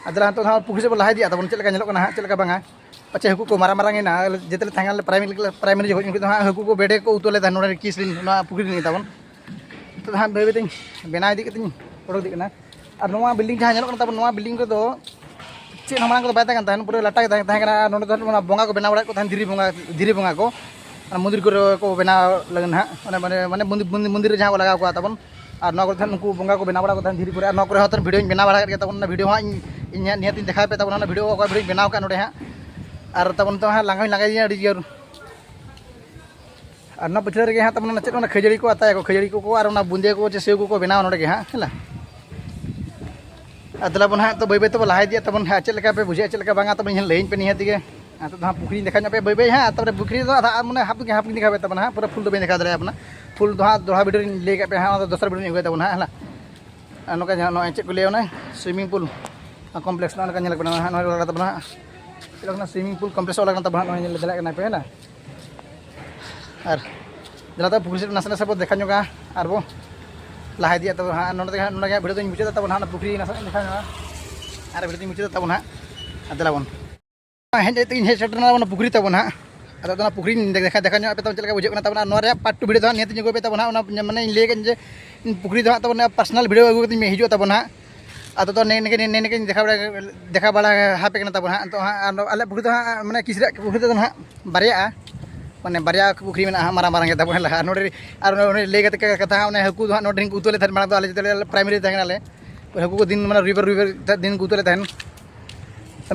ᱟᱫᱚ ᱱᱤᱛᱚᱜ ᱫᱚ ᱦᱟᱸᱜ ᱯᱩᱠᱷᱨᱤ ᱥᱮᱫ ᱵᱚᱱ ᱞᱟᱦᱟ ᱤᱫᱤᱜᱼᱟ ᱛᱟᱵᱚᱱ, ᱪᱮᱫ ᱞᱮᱠᱟ ᱧᱮᱞᱚᱜ ᱠᱟᱱᱟ ᱦᱟᱸᱜ, ᱪᱮᱫ ᱞᱮᱠᱟ ᱵᱟᱝᱟ᱾ ᱯᱟᱪᱮ ᱦᱟᱹᱠᱩ ᱠᱚ ᱢᱟᱨᱟᱝ ᱢᱟᱨᱟᱝ ᱮᱱᱟ, ᱡᱮᱛᱮ ᱞᱮ ᱛᱟᱦᱮᱸ ᱠᱟᱱᱟ ᱞᱮ ᱯᱨᱟᱭᱢᱟᱨᱤ, ᱯᱨᱟᱭᱢᱟᱨᱤ ᱡᱚᱠᱷᱚᱡ, ᱩᱱ ᱡᱚᱠᱷᱚᱡ ᱫᱚ ᱦᱟᱸᱜ ᱦᱟᱹᱠᱩ ᱠᱚ ᱵᱮᱰᱮ ᱠᱚ ᱩᱛᱩ ᱞᱮᱫᱟ ᱱᱚᱰᱮ ᱠᱤᱥ ᱨᱮᱱ, ᱱᱚᱣᱟ ᱯᱩᱠᱷᱨᱤ ᱨᱮᱱ ᱛᱟᱵᱚᱱ᱾ ᱱᱤᱛᱚᱜ ᱫᱚ ᱦᱟᱸᱜ ᱵᱟᱹᱭ ᱵᱟᱹᱭ ᱛᱮᱧ ᱵᱮᱱᱟᱣ ᱤᱫᱤ ᱠᱟᱛᱮᱧ ᱚᱰᱚᱠ ᱤᱫᱤᱜ ᱠᱟᱱᱟ᱾ ᱟᱨ ᱱᱚᱣᱟ ᱵᱤᱞᱰᱤᱝ ᱡᱟᱦᱟᱸ ᱧᱮᱞᱚᱜ ᱠᱟᱱᱟ ᱛᱟᱵᱚᱱ, ᱱᱚᱣᱟ ᱵᱤᱞᱰᱤᱝ ᱨᱮᱫᱚ ᱪᱮᱫ ᱦᱚᱸ ᱢᱟᱲᱟᱝ ᱠᱚᱫᱚ ᱵᱟᱭ ᱛᱟᱦᱮᱸ ᱠᱟᱱ ᱛᱟᱦᱮᱸᱫ, ᱯᱩᱨᱟᱹ ᱞᱟᱴᱟ ᱜᱮ ᱛᱟᱦᱮᱸ, ᱛᱟᱦᱮᱸ ᱠᱟᱱᱟ᱾ ᱟᱨ ᱱᱚᱰᱮ ᱫᱚ ᱦᱟᱸᱜ ᱚᱱᱟ ᱵᱚᱸᱜᱟ ᱠᱚ ᱵᱮᱱᱟᱣ ᱵᱟᱲᱟᱭᱮᱫ ᱠᱚ ᱛᱟᱦᱮᱸᱫ, ᱫᱷᱤᱨᱤ ᱵᱚᱸᱜᱟ, ᱫᱷᱤᱨᱤ ᱵᱚᱸᱜᱟ ᱠᱚ, ᱚᱱᱟ ᱢᱚᱱᱫᱤᱨ ᱠᱚᱨᱮ ᱠᱚ ᱵᱮᱱᱟᱣ ᱞᱟᱹᱜᱤᱫ ᱦᱟᱸᱜ, ᱚᱱᱟ ᱢᱟᱱᱮ, ᱢᱟᱱᱮ ᱢᱚᱱᱫᱤᱨ, ᱢᱚᱱᱫᱤᱨ, ᱢᱚᱱᱫᱤᱨ ᱨᱮ ᱡᱟᱦᱟᱸ ᱠᱚ ᱞᱟᱜᱟᱣ ᱠᱚᱣᱟ ᱛᱟᱵᱚᱱ᱾ ᱟᱨ ᱱᱚᱣᱟ ᱠᱚᱨᱮ ᱫᱚ ᱦᱟᱸᱜ ᱱᱩᱠᱩ ᱵᱚᱸᱜᱟ ᱠᱚ ᱵᱮᱱᱟᱣ ᱵᱟᱲᱟ ᱠᱚ ᱛᱟᱦᱮᱸᱫ ᱫᱷᱤᱨᱤ ᱠᱚᱨᱮ, ᱟᱨ ᱱᱚᱣᱟ ᱠᱚᱨᱮ ᱦᱚᱸ ᱛᱟᱦᱮᱸᱫ ᱵᱷᱤᱰᱤᱭᱳᱧ ᱵᱮᱱᱟᱣ ᱵᱟᱲᱟ ᱠᱮᱫ ᱜᱮᱭᱟ ᱛᱟᱵᱚᱱ᱾ ᱚᱱᱟ ᱵᱷᱤᱰᱤᱭᱳ ᱦᱟᱸᱜ ᱤᱧ, ᱤᱧ ᱦᱟᱸᱜ ᱱᱤᱦᱟᱹᱛᱤᱧ ᱫᱮᱠᱷᱟᱣ ᱯᱮ ᱛᱟᱵᱚᱱ, ᱚᱱᱟ ᱵᱷᱤᱰᱤᱭᱳ ᱚᱠᱟ ᱵᱷᱤᱰᱤᱭᱳᱧ ᱵᱮᱱᱟᱣ ᱠᱟᱜ ᱱᱚᱰᱮ ᱦᱟᱸᱜ᱾ ᱟᱨ ᱛᱟᱵᱚᱱ ᱱᱤᱛᱚᱜ ᱦᱟᱸᱜ ᱞᱟᱸᱜᱟ ᱦᱚᱸᱧ ᱞᱟᱸᱜᱟᱭᱮᱱᱟ ᱟᱹᱰᱤ ᱡᱳᱨ᱾ ᱟᱨ ᱱᱚᱣᱟ ᱯᱤᱪᱷᱞᱟᱹ ᱨᱮᱜᱮ ᱦᱟᱸᱜ ᱛᱟᱵᱚᱱ ᱚᱱᱟ ᱪᱮᱫ, ᱚᱱᱟ ᱠᱷᱟᱹᱡᱟᱹᱲᱤ ᱠᱚ ᱟᱛᱟᱭᱟ ᱠᱚ, ᱠᱷᱟᱹᱡᱟᱹᱲᱤ ᱠᱚ ᱟᱨ ᱚᱱᱟ ᱵᱩᱸᱫᱤᱭᱟᱹ ᱠᱚ ᱪᱮ ᱥᱮᱣ ᱠᱚᱠᱚ ᱵᱮᱱᱟᱣᱟ ᱱᱚᱰᱮ ᱜᱮ ᱦᱟᱸᱜ, ᱦᱮᱸ ᱞᱟ᱾ ᱟᱨ ᱫᱮᱞᱟ ᱵᱚᱱ ᱦᱟᱸᱜ ᱛᱚ ᱵᱟᱹᱭ ᱵᱟᱹᱭ ᱛᱮᱵᱚᱱ ᱞᱟᱦᱟ ᱤᱫᱤᱭᱟ ᱛᱟᱵᱚᱱ ᱦᱟᱸᱜ, ᱪᱮᱫ ᱞᱮᱠᱟ ᱯᱮ ᱵᱩᱡᱷᱟᱹᱣᱟ, ᱪᱮᱫ ᱞᱮᱠᱟ ᱵᱟᱝᱟ, ᱛᱚᱵᱮ ᱤᱧ ᱦᱟᱸᱜ ᱞᱟᱹᱭᱟᱹᱧ ᱯᱮ ᱱᱤᱦᱟᱹᱛ ᱜᱮ᱾ ᱱᱤᱛᱚᱜ ᱫᱚ ᱦᱟᱸᱜ ᱯᱩᱠᱷᱨᱤᱧ ᱫᱮᱠᱷᱟᱣ ᱧᱚᱜ ᱯᱮᱭᱟ ᱵᱟᱹᱭ ᱵᱟᱹᱭ ᱦᱟᱸᱜ, ᱛᱟᱨᱯᱚᱨᱮ ᱯᱩᱠᱷᱨᱤ ᱫᱚ ᱟᱫᱷᱟ ᱢᱟᱱᱮ ᱦᱟᱯ ᱜᱮ, ᱦᱟᱯ ᱜᱮᱧ ᱫᱮᱠᱷᱟᱣ ᱯᱮ ᱛᱟᱵᱚᱱᱟ ᱦᱟᱸᱜ, ᱯᱩᱨᱟᱹ ᱯᱷᱩᱞ ᱫᱚ ᱵᱟᱹᱧ ᱫᱮᱠᱷᱟᱣ ᱫᱟᱲᱮᱭᱟᱵᱚᱱᱟ᱾ ᱯᱷᱩᱞ ᱫᱚ ᱦᱟᱸᱜ ᱫᱚᱦᱲᱟ ᱵᱷᱤᱰᱤᱭᱳ ᱨᱤᱧ ᱞᱟᱹᱭ ᱠᱟᱜ ᱯᱮᱭᱟ ᱦᱟᱸᱜ, ᱚᱱᱟ ᱫᱚ ᱫᱚᱥᱟᱨ ᱵᱷᱤᱰᱤᱭᱳ ᱨᱤᱧ ᱟᱹᱜᱩᱭ ᱛᱟᱵᱚᱱᱟ ᱦᱟᱸᱜ, ᱦᱮᱸ᱾ ᱟᱨ ᱱᱚᱝᱠᱟ ᱡᱟᱦᱟᱸ ᱱᱚᱜᱼᱚᱭ ᱪᱮᱫ ᱠᱚ ᱞᱟᱹᱭᱟ, ᱚᱱᱟ swimming pool complex ᱱᱚᱜᱼᱚ ᱱᱚᱝᱠᱟ ᱧᱮᱞᱚᱜ ᱠᱟᱱᱟ ᱦᱟᱸᱜ, ᱱᱚᱜᱼᱚᱭ ᱚᱲᱟᱜ ᱛᱟᱵᱚᱱᱟ ᱦᱟᱸᱜ, ᱪᱮᱫ ᱞᱮᱠᱟ swimming pool complex ᱚᱲᱟᱜ ᱠᱟᱱ ᱛᱟᱵᱚᱱᱟ ᱦᱟᱸᱜ, ᱱᱚᱜᱼᱚᱭ ᱧᱮᱞ ᱫᱟᱲᱮᱭᱟᱜ ᱠᱟᱱᱟ ᱯᱮ, ᱦᱮᱸ᱾ ᱟᱨ ᱫᱮᱞᱟ ᱛᱚ ᱯᱩᱠᱷᱨᱤ ᱥᱮᱫ ᱱᱟᱥᱮ ᱱᱟᱥᱮ ᱵᱚ ᱫᱮᱠᱷᱟ ᱧᱚᱜᱟ, ᱟᱨ ᱵᱚ ᱞᱟᱦᱟ ᱤᱫᱤᱭᱟ᱾ ᱛᱚᱵᱮ ᱦᱟᱸᱜ ᱱᱚᱰᱮ ᱜᱮ ᱦᱟᱸᱜ, ᱱᱚᱰᱮ ᱜᱮ ᱦᱟᱸᱜ ᱵᱷᱤᱰᱤᱭᱳ ᱫᱚᱧ ᱢᱩᱪᱟᱹᱫᱟ ᱛᱟᱵᱚᱱ ᱦᱟᱸᱜ, ᱚᱱᱟ ᱯᱩᱠᱷᱨᱤ ᱱᱟᱥᱮ ᱱᱟᱜ ᱫᱮᱠᱷᱟ ᱧᱚᱜᱟ, ᱟᱨ ᱵᱷᱤᱰᱤᱭᱳ ᱫᱚᱧ ᱢᱩᱪᱟᱹᱫᱟ ᱛᱟᱵᱚᱱ ᱦᱟᱸᱜ᱾ ᱟᱨ ᱫᱮᱞᱟ ᱵᱚᱱ᱾ ᱦᱮᱡ ᱦᱮᱡ ᱛᱮᱜᱮᱧ ᱦᱮᱡ ᱥᱮᱴᱮᱨ ᱮᱱᱟ ᱚᱱᱟ ᱯᱩᱠᱷᱨᱤ ᱛᱟᱵᱚᱱ ᱦᱟᱸᱜ᱾ ᱟᱫᱚ ᱚᱱᱟ ᱯᱩᱠᱷᱨᱤᱧ ᱫᱮᱠᱷᱟ, ᱫᱮᱠᱷᱟ ᱧᱚᱜ ᱟᱯᱮ ᱛᱟᱵᱚᱱ ᱪᱮᱫ ᱞᱮᱠᱟ ᱵᱩᱡᱷᱟᱹᱜ ᱠᱟᱱᱟ ᱛᱟᱵᱚᱱ᱾ ᱟᱨ ᱱᱚᱣᱟ ᱨᱮᱭᱟᱜ part two ᱵᱷᱤᱰᱤᱭᱳ ᱫᱚ ᱦᱟᱸᱜ ᱱᱤᱦᱟᱹᱛ ᱤᱧ ᱟᱹᱜᱩ ᱟᱯᱮ ᱛᱟᱵᱚᱱ ᱦᱟᱸᱜ᱾ ᱚᱱᱟ ᱢᱟᱱᱮ ᱤᱧ ᱞᱟᱹᱭ ᱠᱮᱫ ᱡᱮ ᱯᱩᱠᱷᱨᱤ ᱫᱚ ᱦᱟᱸᱜ ᱛᱟᱵᱚᱱ personal ᱵᱷᱤᱰᱤᱭᱳ ᱟᱹᱜᱩ ᱠᱟᱛᱮᱧ ᱦᱤᱡᱩᱜᱼᱟ ᱛᱟᱵᱚᱱ ᱦᱟᱸᱜ᱾ ᱟᱫᱚ ᱫᱚ ᱱᱮ-, ᱱᱮᱜᱮ, ᱱᱮ-, ᱱᱮᱜᱮᱧ ᱫᱮᱠᱷᱟ ᱵᱟᱲᱟ, ᱫᱮᱠᱷᱟ ᱵᱟᱲᱟ ᱦᱟᱯᱮ ᱠᱟᱱᱟ ᱛᱟᱵᱚᱱ ᱦᱟᱸᱜ᱾ ᱱᱤᱛᱚᱜ ᱦᱟᱸᱜ ᱟᱨ ᱟᱞᱮ ᱯᱩᱠᱷᱨᱤ ᱫᱚ ᱦᱟᱸᱜ ᱢᱟᱱᱮ ᱠᱤᱥᱨᱟᱜ ᱯᱩᱠᱷᱨᱤ ᱫᱚ ᱦᱟᱸᱜ ᱵᱟᱨᱭᱟᱜᱼᱟ, ᱢᱟᱱᱮ ᱵᱟᱨᱭᱟ ᱯᱩᱠᱷᱨᱤ ᱢᱮᱱᱟᱜᱼᱟ ᱦᱟᱸᱜ, ᱢᱟᱨᱟᱝ ᱢᱟᱨᱟᱝ ᱜᱮ ᱛᱟᱵᱚᱱ ᱦᱟᱸᱜ᱾ ᱟᱨ ᱱᱚᱰᱮ ᱨᱮ-, ᱟᱨ ᱚᱱᱮ, ᱚᱱᱮ ᱞᱟᱹᱭ ᱠᱟᱛᱮ ᱠᱟᱛᱷᱟ ᱦᱟᱸᱜ, ᱚᱱᱮ ᱦᱟᱹᱠᱩ ᱫᱚ ᱦᱟᱸᱜ ᱱᱚᱰᱮ ᱨᱮᱱ ᱠᱚ ᱩᱛᱩ ᱞᱮᱫ ᱛᱟᱦᱮᱸᱫ, ᱢᱟᱲᱟᱝ ᱫᱚ ᱟᱞᱮ ᱡᱚᱛᱚ ᱞᱮ ᱯᱨᱟᱭᱢᱟᱨᱤ ᱨᱮ ᱛᱟᱦᱮᱸ ᱠᱟᱱᱟᱞᱮ᱾ ᱦᱟᱹᱠᱩ ᱠᱚ ᱫᱤᱱ ᱢᱟᱱᱮ ᱨᱚᱵᱤᱵᱟᱨ, ᱨᱚᱵᱤᱵᱟᱨ ᱫᱤᱱ ᱠᱚ ᱩᱛᱩ ᱞᱮᱫ ᱛᱟᱦᱮᱸᱫ᱾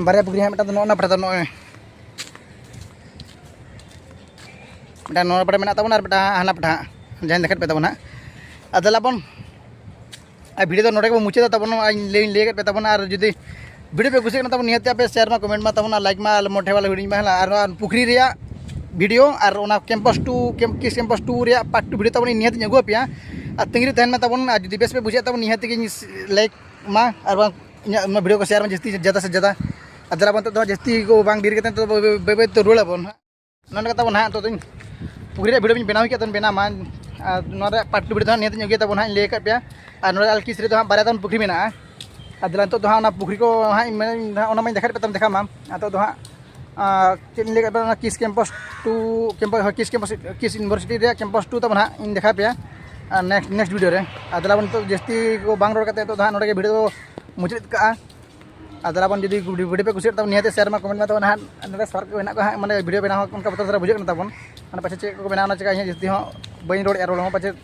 ᱵᱟᱨᱭᱟ ᱯᱩᱠᱷᱨᱤ ᱦᱟᱸᱜ, ᱢᱤᱫᱴᱟᱝ ᱫᱚ ᱱᱚᱜᱼᱚ ᱱᱟ ᱯᱟᱴᱟ ᱫᱚ ᱱᱚᱜᱼᱚᱭ ᱢᱤᱫᱴᱟᱝ ᱱᱚᱣᱟ ᱯᱟᱴᱟ ᱢᱮᱱᱟᱜ ᱛᱟᱵᱚᱱᱟ, ᱟᱨ ᱢᱤᱫᱴᱟᱝ ᱦᱟᱱᱟ ᱯᱟᱴᱟ ᱦᱟᱸᱜ, ᱡᱟᱦᱟᱸᱧ ᱫᱮᱠᱷᱟᱣ ᱯᱮ ᱛᱟᱵᱚᱱᱟ ᱦᱟᱸᱜ᱾ ᱟᱨ ᱫᱮᱞᱟ ᱵᱚᱱ, ᱟᱨ ᱵᱷᱤᱰᱤᱭᱳ ᱫᱚ ᱱᱚᱰᱮ ᱜᱮᱵᱚᱱ ᱢᱩᱪᱟᱹᱫᱟ ᱛᱟᱵᱚᱱ᱾ ᱤᱧ ᱞᱟᱹᱭ, ᱞᱟᱹᱭ ᱠᱮᱫ ᱯᱮ ᱛᱟᱵᱚᱱᱟ, ᱟᱨ ᱡᱩᱫᱤ ᱵᱷᱤᱰᱤᱭᱳ ᱯᱮ ᱠᱩᱥᱤᱭᱟᱜ ᱠᱟᱱᱟ ᱛᱟᱵᱚᱱ, ᱱᱤᱦᱟᱹᱛ ᱟᱯᱮ share ᱢᱟ, comment ᱢᱟ ᱛᱟᱵᱚᱱ, ᱟᱨ like ᱢᱟ ᱟᱞᱚ ᱢᱚᱴᱷᱮ ᱵᱟᱞᱮ ᱦᱤᱲᱤᱧ ᱢᱟ, ᱦᱮᱸ᱾ ᱟᱨ ᱱᱚᱣᱟ ᱯᱩᱠᱷᱨᱤ ᱨᱮᱭᱟᱜ ᱵᱷᱤᱰᱤᱭᱳ ᱟᱨ ᱚᱱᱟ campus two, camp-, ᱠᱤᱥ campus two ᱨᱮᱭᱟᱜ part two ᱵᱷᱤᱰᱤᱭᱳ ᱛᱟᱵᱚᱱ ᱤᱧ ᱱᱤᱦᱟᱹᱛ ᱤᱧ ᱟᱹᱜᱩ ᱟᱯᱮᱭᱟ᱾ ᱟᱨ ᱛᱟᱺᱜᱤ ᱨᱮ ᱛᱟᱦᱮᱱ ᱢᱟ ᱛᱟᱵᱚᱱ, ᱟᱨ ᱡᱩᱫᱤ ᱵᱮᱥ ᱯᱮ ᱵᱩᱡᱷᱟᱹᱣ ᱛᱟᱵᱚᱱ, ᱱᱤᱦᱟᱹᱛ ᱜᱮ ᱤᱧ like ᱢᱟ, ᱟᱨ ᱵᱟᱝ ᱤᱧᱟᱹᱜ ᱱᱚᱣᱟ ᱵᱷᱤᱰᱤᱭᱳ ᱠᱚ share ᱢᱟ ᱡᱟᱹᱥᱛᱤ, ᱡᱟᱫᱟ ᱥᱮ ᱡᱟᱫᱟ᱾ ᱟᱨ ᱫᱮᱞᱟ ᱵᱚᱱ ᱱᱤᱛᱚᱜ ᱫᱚ ᱡᱟᱹᱥᱛ-, ᱡᱟᱹᱥᱛᱤ ᱠᱚ ᱵᱟᱝ ᱰᱮᱨᱤ ᱠᱟᱛᱮ ᱱᱤᱛᱚᱜ ᱫᱚ ᱵᱟᱹᱭ, ᱵᱟᱹᱭ, ᱵᱟᱹᱭ ᱛᱮ ᱨᱩᱣᱟᱹᱲ ᱟᱵᱚᱱ ᱦᱟᱸᱜ᱾ ᱱᱚᱰᱮ ᱠᱟᱛᱮ ᱵᱚᱱ ᱦᱟᱸᱜ ᱱᱤᱛᱚᱜ ᱫᱚᱧ ᱯᱩᱠᱷᱨᱤ ᱨᱮᱭᱟᱜ ᱵᱷᱤᱰᱤᱭᱳ ᱵᱮᱱᱟᱣ ᱠᱮᱫ ᱫᱚᱧ ᱵᱮᱱᱟᱣ ᱢᱟ᱾ ᱟᱨ ᱱᱚᱣᱟ ᱨᱮᱭᱟᱜ part two ᱵᱷᱤᱰᱤᱭᱳ ᱫᱚ ᱦᱟᱸᱜ ᱱᱤᱭᱟᱹ ᱛᱤᱧ ᱟᱹᱜᱩᱭᱟ ᱛᱟᱵᱚᱱ ᱦᱟᱸᱜ, ᱤᱧ ᱞᱟᱹᱭ ᱟᱠᱟᱫ ᱯᱮᱭᱟ᱾ ᱟᱨ ᱱᱚᱰᱮ ᱟᱞᱮ ᱠᱤᱥ ᱨᱮᱫᱚ ᱦᱟᱸᱜ ᱵᱟᱨᱭᱟ ᱛᱟᱵᱚᱱ ᱯᱩᱠᱷᱨᱤ ᱢᱮᱱᱟᱜᱼᱟ᱾ ᱟᱨ ᱫᱮᱞᱟ ᱱᱤᱛᱚᱜ ᱫᱚ ᱦᱟᱸᱜ ᱚᱱᱟ ᱯᱩᱠᱷᱨᱤ ᱠᱚ ᱦᱟᱸᱜ ᱤᱧ ᱢᱮᱱ-, ᱚᱱᱟ ᱢᱟᱧ ᱫᱮᱠᱷᱟᱣ ᱯᱮ ᱛᱟᱢ, ᱫᱮᱠᱷᱟᱣ ᱢᱟ᱾ ᱟᱨ ᱱᱤᱛᱚᱜ ᱫᱚ ᱦᱟᱸᱜ, ᱟᱨ ᱪᱮᱫ ᱤᱧ ᱞᱟᱹᱭ ᱠᱮᱫ ᱯᱮ, ᱚᱱᱟ ᱠᱤᱥ campus two, campus, ᱦᱳᱭ, ᱠᱤᱥ campus, ᱠᱤᱥ university ᱨᱮᱭᱟᱜ campus two ᱛᱟᱵᱚᱱ ᱦᱟᱸᱜ ᱤᱧ ᱫᱮᱠᱷᱟᱣ ᱯᱮᱭᱟ᱾ ᱟᱨ next, next ᱵᱷᱤᱰᱤᱭᱳ ᱨᱮ᱾ ᱟᱨ ᱫᱮᱞᱟ ᱵᱚᱱ ᱱᱤᱛᱚᱜ ᱡᱟᱹᱥᱛᱤ ᱠᱚ ᱵᱟᱝ ᱨᱚᱲ ᱠᱟᱛᱮ ᱱᱤᱛᱚᱜ ᱫᱚ ᱦᱟᱸᱜ ᱱᱚᱰᱮ ᱜᱮ ᱵᱷᱤᱰᱤᱭᱳ ᱫᱚ ᱢᱩᱪᱟᱹᱫ ᱠᱟᱜᱼᱟ᱾ ᱟᱨ ᱫᱮᱞᱟ ᱵᱚᱱ ᱡᱩᱫᱤ ᱵᱷᱤᱰᱤᱭᱳ ᱯᱮ ᱠᱩᱥᱤᱭᱟᱜ ᱛᱟᱵᱚᱱ, ᱱᱤᱦᱟᱹᱛ share ᱢᱟ, comment ᱢᱟ ᱛᱟᱵᱚᱱ ᱦᱟᱸᱜ᱾ ᱱᱚᱰᱮ sir ᱠᱚ ᱦᱮᱱᱟᱜ ᱠᱚᱣᱟ ᱦᱟᱸᱜ, ᱢᱟᱱᱮ ᱵᱷᱤᱰᱤᱭᱳ ᱵᱮᱱᱟᱣ ᱦᱚᱸ ᱚᱱᱠᱟ ᱵᱚᱛᱚᱨ ᱫᱷᱟᱨᱟ ᱵᱩᱡᱷᱟᱹᱜ ᱠᱟᱱᱟ ᱛᱟᱵᱚᱱ᱾ ᱢᱟᱱᱮ ᱯᱟᱪᱷᱮ ᱪᱮᱫ ᱠᱚ ᱵᱮᱱᱟᱣ, ᱚᱱᱟ ᱪᱤᱠᱟ ᱤᱧ ᱦᱚᱸ ᱡᱟᱹᱥᱛᱤ ᱦᱚᱸ ᱵᱟᱹᱧ ᱨᱚᱲᱮᱫᱼᱟ, ᱨᱚᱲ ᱦᱚᱸ ᱯᱟᱪᱮᱫ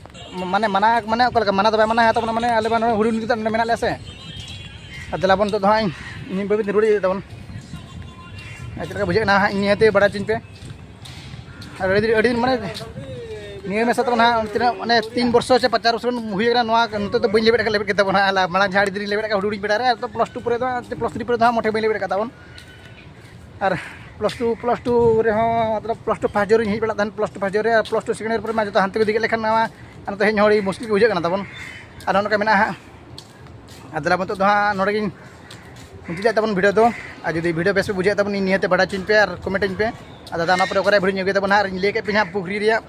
ᱢᱟᱱᱮ ᱢᱟᱱᱟ, ᱢᱟᱱᱮ ᱚᱠᱟ ᱞᱮᱠᱟ ᱢᱟᱱᱟ ᱫᱚ ᱵᱟᱭ ᱢᱟᱱᱟᱭᱟ ᱛᱟᱵᱚᱱ, ᱢᱟᱱᱮ ᱟᱞᱮ ᱢᱟ ᱱᱚᱰᱮ ᱦᱩᱰᱤᱧ ᱜᱤᱫᱽᱨᱟᱹ ᱱᱚᱰᱮ ᱢᱮᱱᱟᱜ ᱞᱮᱭᱟ ᱥᱮ᱾ ᱟᱨ ᱫᱮᱞᱟ ᱵᱚᱱ ᱱᱤᱛᱚᱜ ᱫᱚ ᱦᱟᱸᱜ ᱤᱧ, ᱤᱧ ᱵᱟᱹᱵᱤ ᱨᱩᱣᱟᱹᱲ ᱤᱫᱤ ᱛᱟᱵᱚᱱ᱾ ᱟᱨ ᱪᱮᱫ ᱞᱮᱠᱟ ᱵᱩᱡᱷᱟᱹᱜ ᱠᱟᱱᱟ ᱦᱟᱸᱜ, ᱤᱧ ᱱᱤᱭᱟᱹᱛᱮ ᱵᱟᱲᱟᱭ ᱦᱚᱪᱚᱧ ᱯᱮ᱾ ᱟᱨ ᱟᱹᱰᱤ ᱫᱤᱱ, ᱟᱹᱰᱤ ᱫᱤᱱ ᱢᱟᱱᱮ ᱱᱤᱭᱟᱹ ᱢᱮᱥᱟ ᱛᱟᱵᱚᱱ ᱦᱟᱸᱜ ᱛᱤᱱᱟᱹᱜ, ᱢᱟᱱᱮ ᱛᱤᱱ ᱵᱚᱨᱥᱚ ᱥᱮ ᱯᱟᱸᱪ ᱪᱟᱨ ᱵᱚᱨᱥᱚ ᱜᱟᱱ ᱦᱩᱭ ᱠᱟᱱᱟ ᱱᱚᱣᱟ, ᱱᱤᱛᱚᱜ ᱫᱚ ᱵᱟᱹᱧ ᱞᱮᱵᱮᱫ ᱟᱠᱟᱫ, ᱞᱮᱵᱮᱫ ᱠᱮᱫ ᱛᱟᱵᱚᱱ ᱦᱟᱸᱜ᱾ ᱟᱨ ᱢᱟᱲᱟᱝ ᱡᱟᱦᱟᱸ ᱟᱹᱰᱤ ᱫᱤᱱ ᱞᱮᱵᱮᱫ ᱟᱠᱟᱫ ᱦᱩᱰᱩᱲ ᱦᱩᱰᱩᱧ ᱵᱮᱲᱟ ᱨᱮ, ᱟᱨ ᱱᱤᱛᱚᱜ plus two ᱯᱚᱨᱮ ᱫᱚ ᱦᱟᱸᱜ, plus three ᱯᱚᱨᱮ ᱫᱚ ᱦᱟᱸᱜ ᱢᱚᱴᱷᱮ ᱵᱟᱹᱧ ᱞᱮᱵᱮᱫ ᱟᱠᱟᱫ ᱛᱟᱵᱚᱱ᱾ ᱟᱨ ᱯᱞᱟᱥ ᱴᱩ ᱯᱞᱟᱥ ᱴᱩ ᱨᱮᱦᱚᱸ ᱢᱚᱛᱞᱚᱵ ᱯᱞᱟᱥ ᱴᱩ ᱯᱷᱟᱥᱴ ᱤᱭᱟᱨ ᱨᱤᱧ ᱦᱮᱡ ᱵᱟᱲᱟᱜ ᱛᱟᱦᱮᱱ, ᱯᱞᱟᱥ ᱴᱩ ᱯᱷᱟᱥᱴ ᱤᱭᱟᱨ ᱨᱮ ᱟᱨ ᱯᱞᱟᱥ ᱴᱩ ᱥᱮᱠᱮᱱᱰ ᱤᱭᱟᱨ ᱯᱚᱨᱮ ᱢᱟ ᱡᱚᱛᱚ ᱦᱟᱱᱛᱮ ᱠᱚ ᱤᱫᱤ ᱠᱮᱫ ᱞᱮᱠᱷᱟᱱ ᱱᱚᱣᱟ ᱟᱨ ᱱᱚᱛᱮ ᱦᱮᱡ ᱦᱚᱸ ᱟᱹᱰᱤ ᱢᱩᱥᱠᱤᱞ ᱜᱮ ᱵᱩᱡᱷᱟᱹᱜ ᱠᱟᱱᱟ ᱛᱟᱵᱚᱱ᱾ ᱟᱨ ᱱᱚᱜᱼᱚ ᱱᱚᱝᱠᱟ ᱢᱮᱱᱟᱜᱼᱟ ᱦᱟᱸᱜ᱾ ᱟᱨ ᱫᱮᱞᱟ ᱱᱤᱛᱚᱜ ᱫᱚ ᱦᱟᱸᱜ ᱱᱚᱰᱮ ᱜᱤᱧ ᱢᱩᱪᱟᱹᱫ ᱛᱟᱵᱚᱱ ᱵᱷᱤᱰᱤᱭᱳ ᱫᱚ᱾ ᱟᱨ ᱡᱩᱫᱤ ᱵᱷᱤᱰᱤᱭᱳ ᱵᱮᱥ ᱯᱮ ᱵᱩᱡᱷᱟᱹᱣᱮᱫ ᱛᱟᱵᱚᱱ, ᱱᱤᱦᱟᱹᱛ ᱵᱟᱲᱟᱭ ᱦᱚᱪᱚᱧ ᱯᱮ᱾ ᱟᱨ ᱫᱟᱫᱟ, ᱚᱱᱟ ᱯᱚᱨᱮ ᱚᱠᱟᱨᱮ ᱵᱷᱤᱰᱤᱭᱳᱧ ᱟᱹᱜᱩᱭ ᱛᱟᱵᱚᱱᱟ ᱦᱟᱸᱜ, ᱤᱧ ᱞᱟᱹᱭ ᱠᱮᱫ ᱯᱮᱭᱟ ᱦᱟᱸᱜ ᱯᱩᱠᱷᱨᱤ ᱨᱮᱭᱟᱜ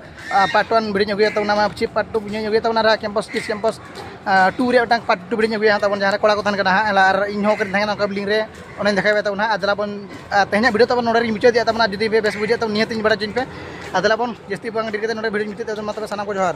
ᱯᱟᱨᱴ ᱚᱣᱟᱱ ᱵᱷᱤᱰᱤᱭᱳᱧ ᱟᱹᱜᱩᱭᱟ ᱛᱟᱵᱚᱱᱟ, ᱪᱮᱫ ᱯᱟᱨᱴ ᱴᱩ ᱵᱷᱤᱰᱤᱭᱳᱧ ᱟᱹᱜᱩᱭᱟ ᱛᱟᱵᱚᱱᱟ, ᱟᱨ ᱠᱮᱢᱯᱟᱥ ᱠᱤᱥ ᱠᱮᱢᱯᱟᱥ ᱴᱩ ᱨᱮᱭᱟᱜ ᱢᱤᱫᱴᱟᱝ ᱯᱟᱨᱴ ᱴᱩ ᱵᱷᱤᱰᱤᱭᱳᱧ ᱟᱹᱜᱩᱭᱟ ᱦᱟᱸᱜ ᱛᱟᱵᱚᱱ, ᱡᱟᱦᱟᱸ ᱨᱮ ᱠᱚᱲᱟ ᱠᱚ ᱛᱟᱦᱮᱱ ᱠᱟᱱᱟ ᱦᱟᱸᱜ᱾ ᱟᱨ ᱤᱧ ᱦᱚᱸ ᱚᱠᱟᱨᱮᱧ ᱛᱟᱦᱮᱸ ᱠᱟᱱᱟ ᱚᱱᱠᱟ ᱵᱤᱞᱰᱤᱝ ᱨᱮ, ᱚᱱᱟᱧ ᱫᱮᱠᱷᱟᱣ ᱯᱮᱭᱟ ᱛᱟᱵᱚᱱ ᱦᱟᱸᱜ᱾ ᱟᱨ ᱫᱮᱞᱟ ᱵᱚᱱ, ᱟᱨ ᱛᱮᱦᱮᱧᱟᱜ ᱵᱷᱤᱰᱤᱭᱳ ᱛᱟᱵᱚᱱ ᱱᱚᱰᱮ ᱜᱤᱧ ᱢᱩᱪᱟᱹᱫᱮᱜᱼᱟ ᱛᱟᱵᱚᱱᱟ᱾ ᱡᱩᱫᱤ ᱯᱮ ᱵᱮᱥ ᱵᱩᱡᱷᱟᱹᱜ ᱛᱟᱵᱚᱱ, ᱱᱤᱦᱟᱹᱛ ᱤᱧ ᱵᱟᱲᱟᱭ ᱦᱚᱪᱚᱧ ᱯᱮ᱾ ᱟᱨ ᱫᱮᱞᱟ ᱵᱚᱱ, ᱡᱟᱹᱥᱛᱤ ᱵᱟᱝ ᱰᱮᱨ ᱠᱟᱛᱮ ᱱᱚᱰᱮ ᱵᱷᱤᱰᱤᱭᱳᱧ ᱢᱩᱪᱟᱹᱫ ᱮᱫᱟ᱾ ᱢᱟ ᱛᱚᱵᱮ ᱥᱟᱱᱟᱢ ᱠᱚ ᱡᱚᱦᱟᱨ᱾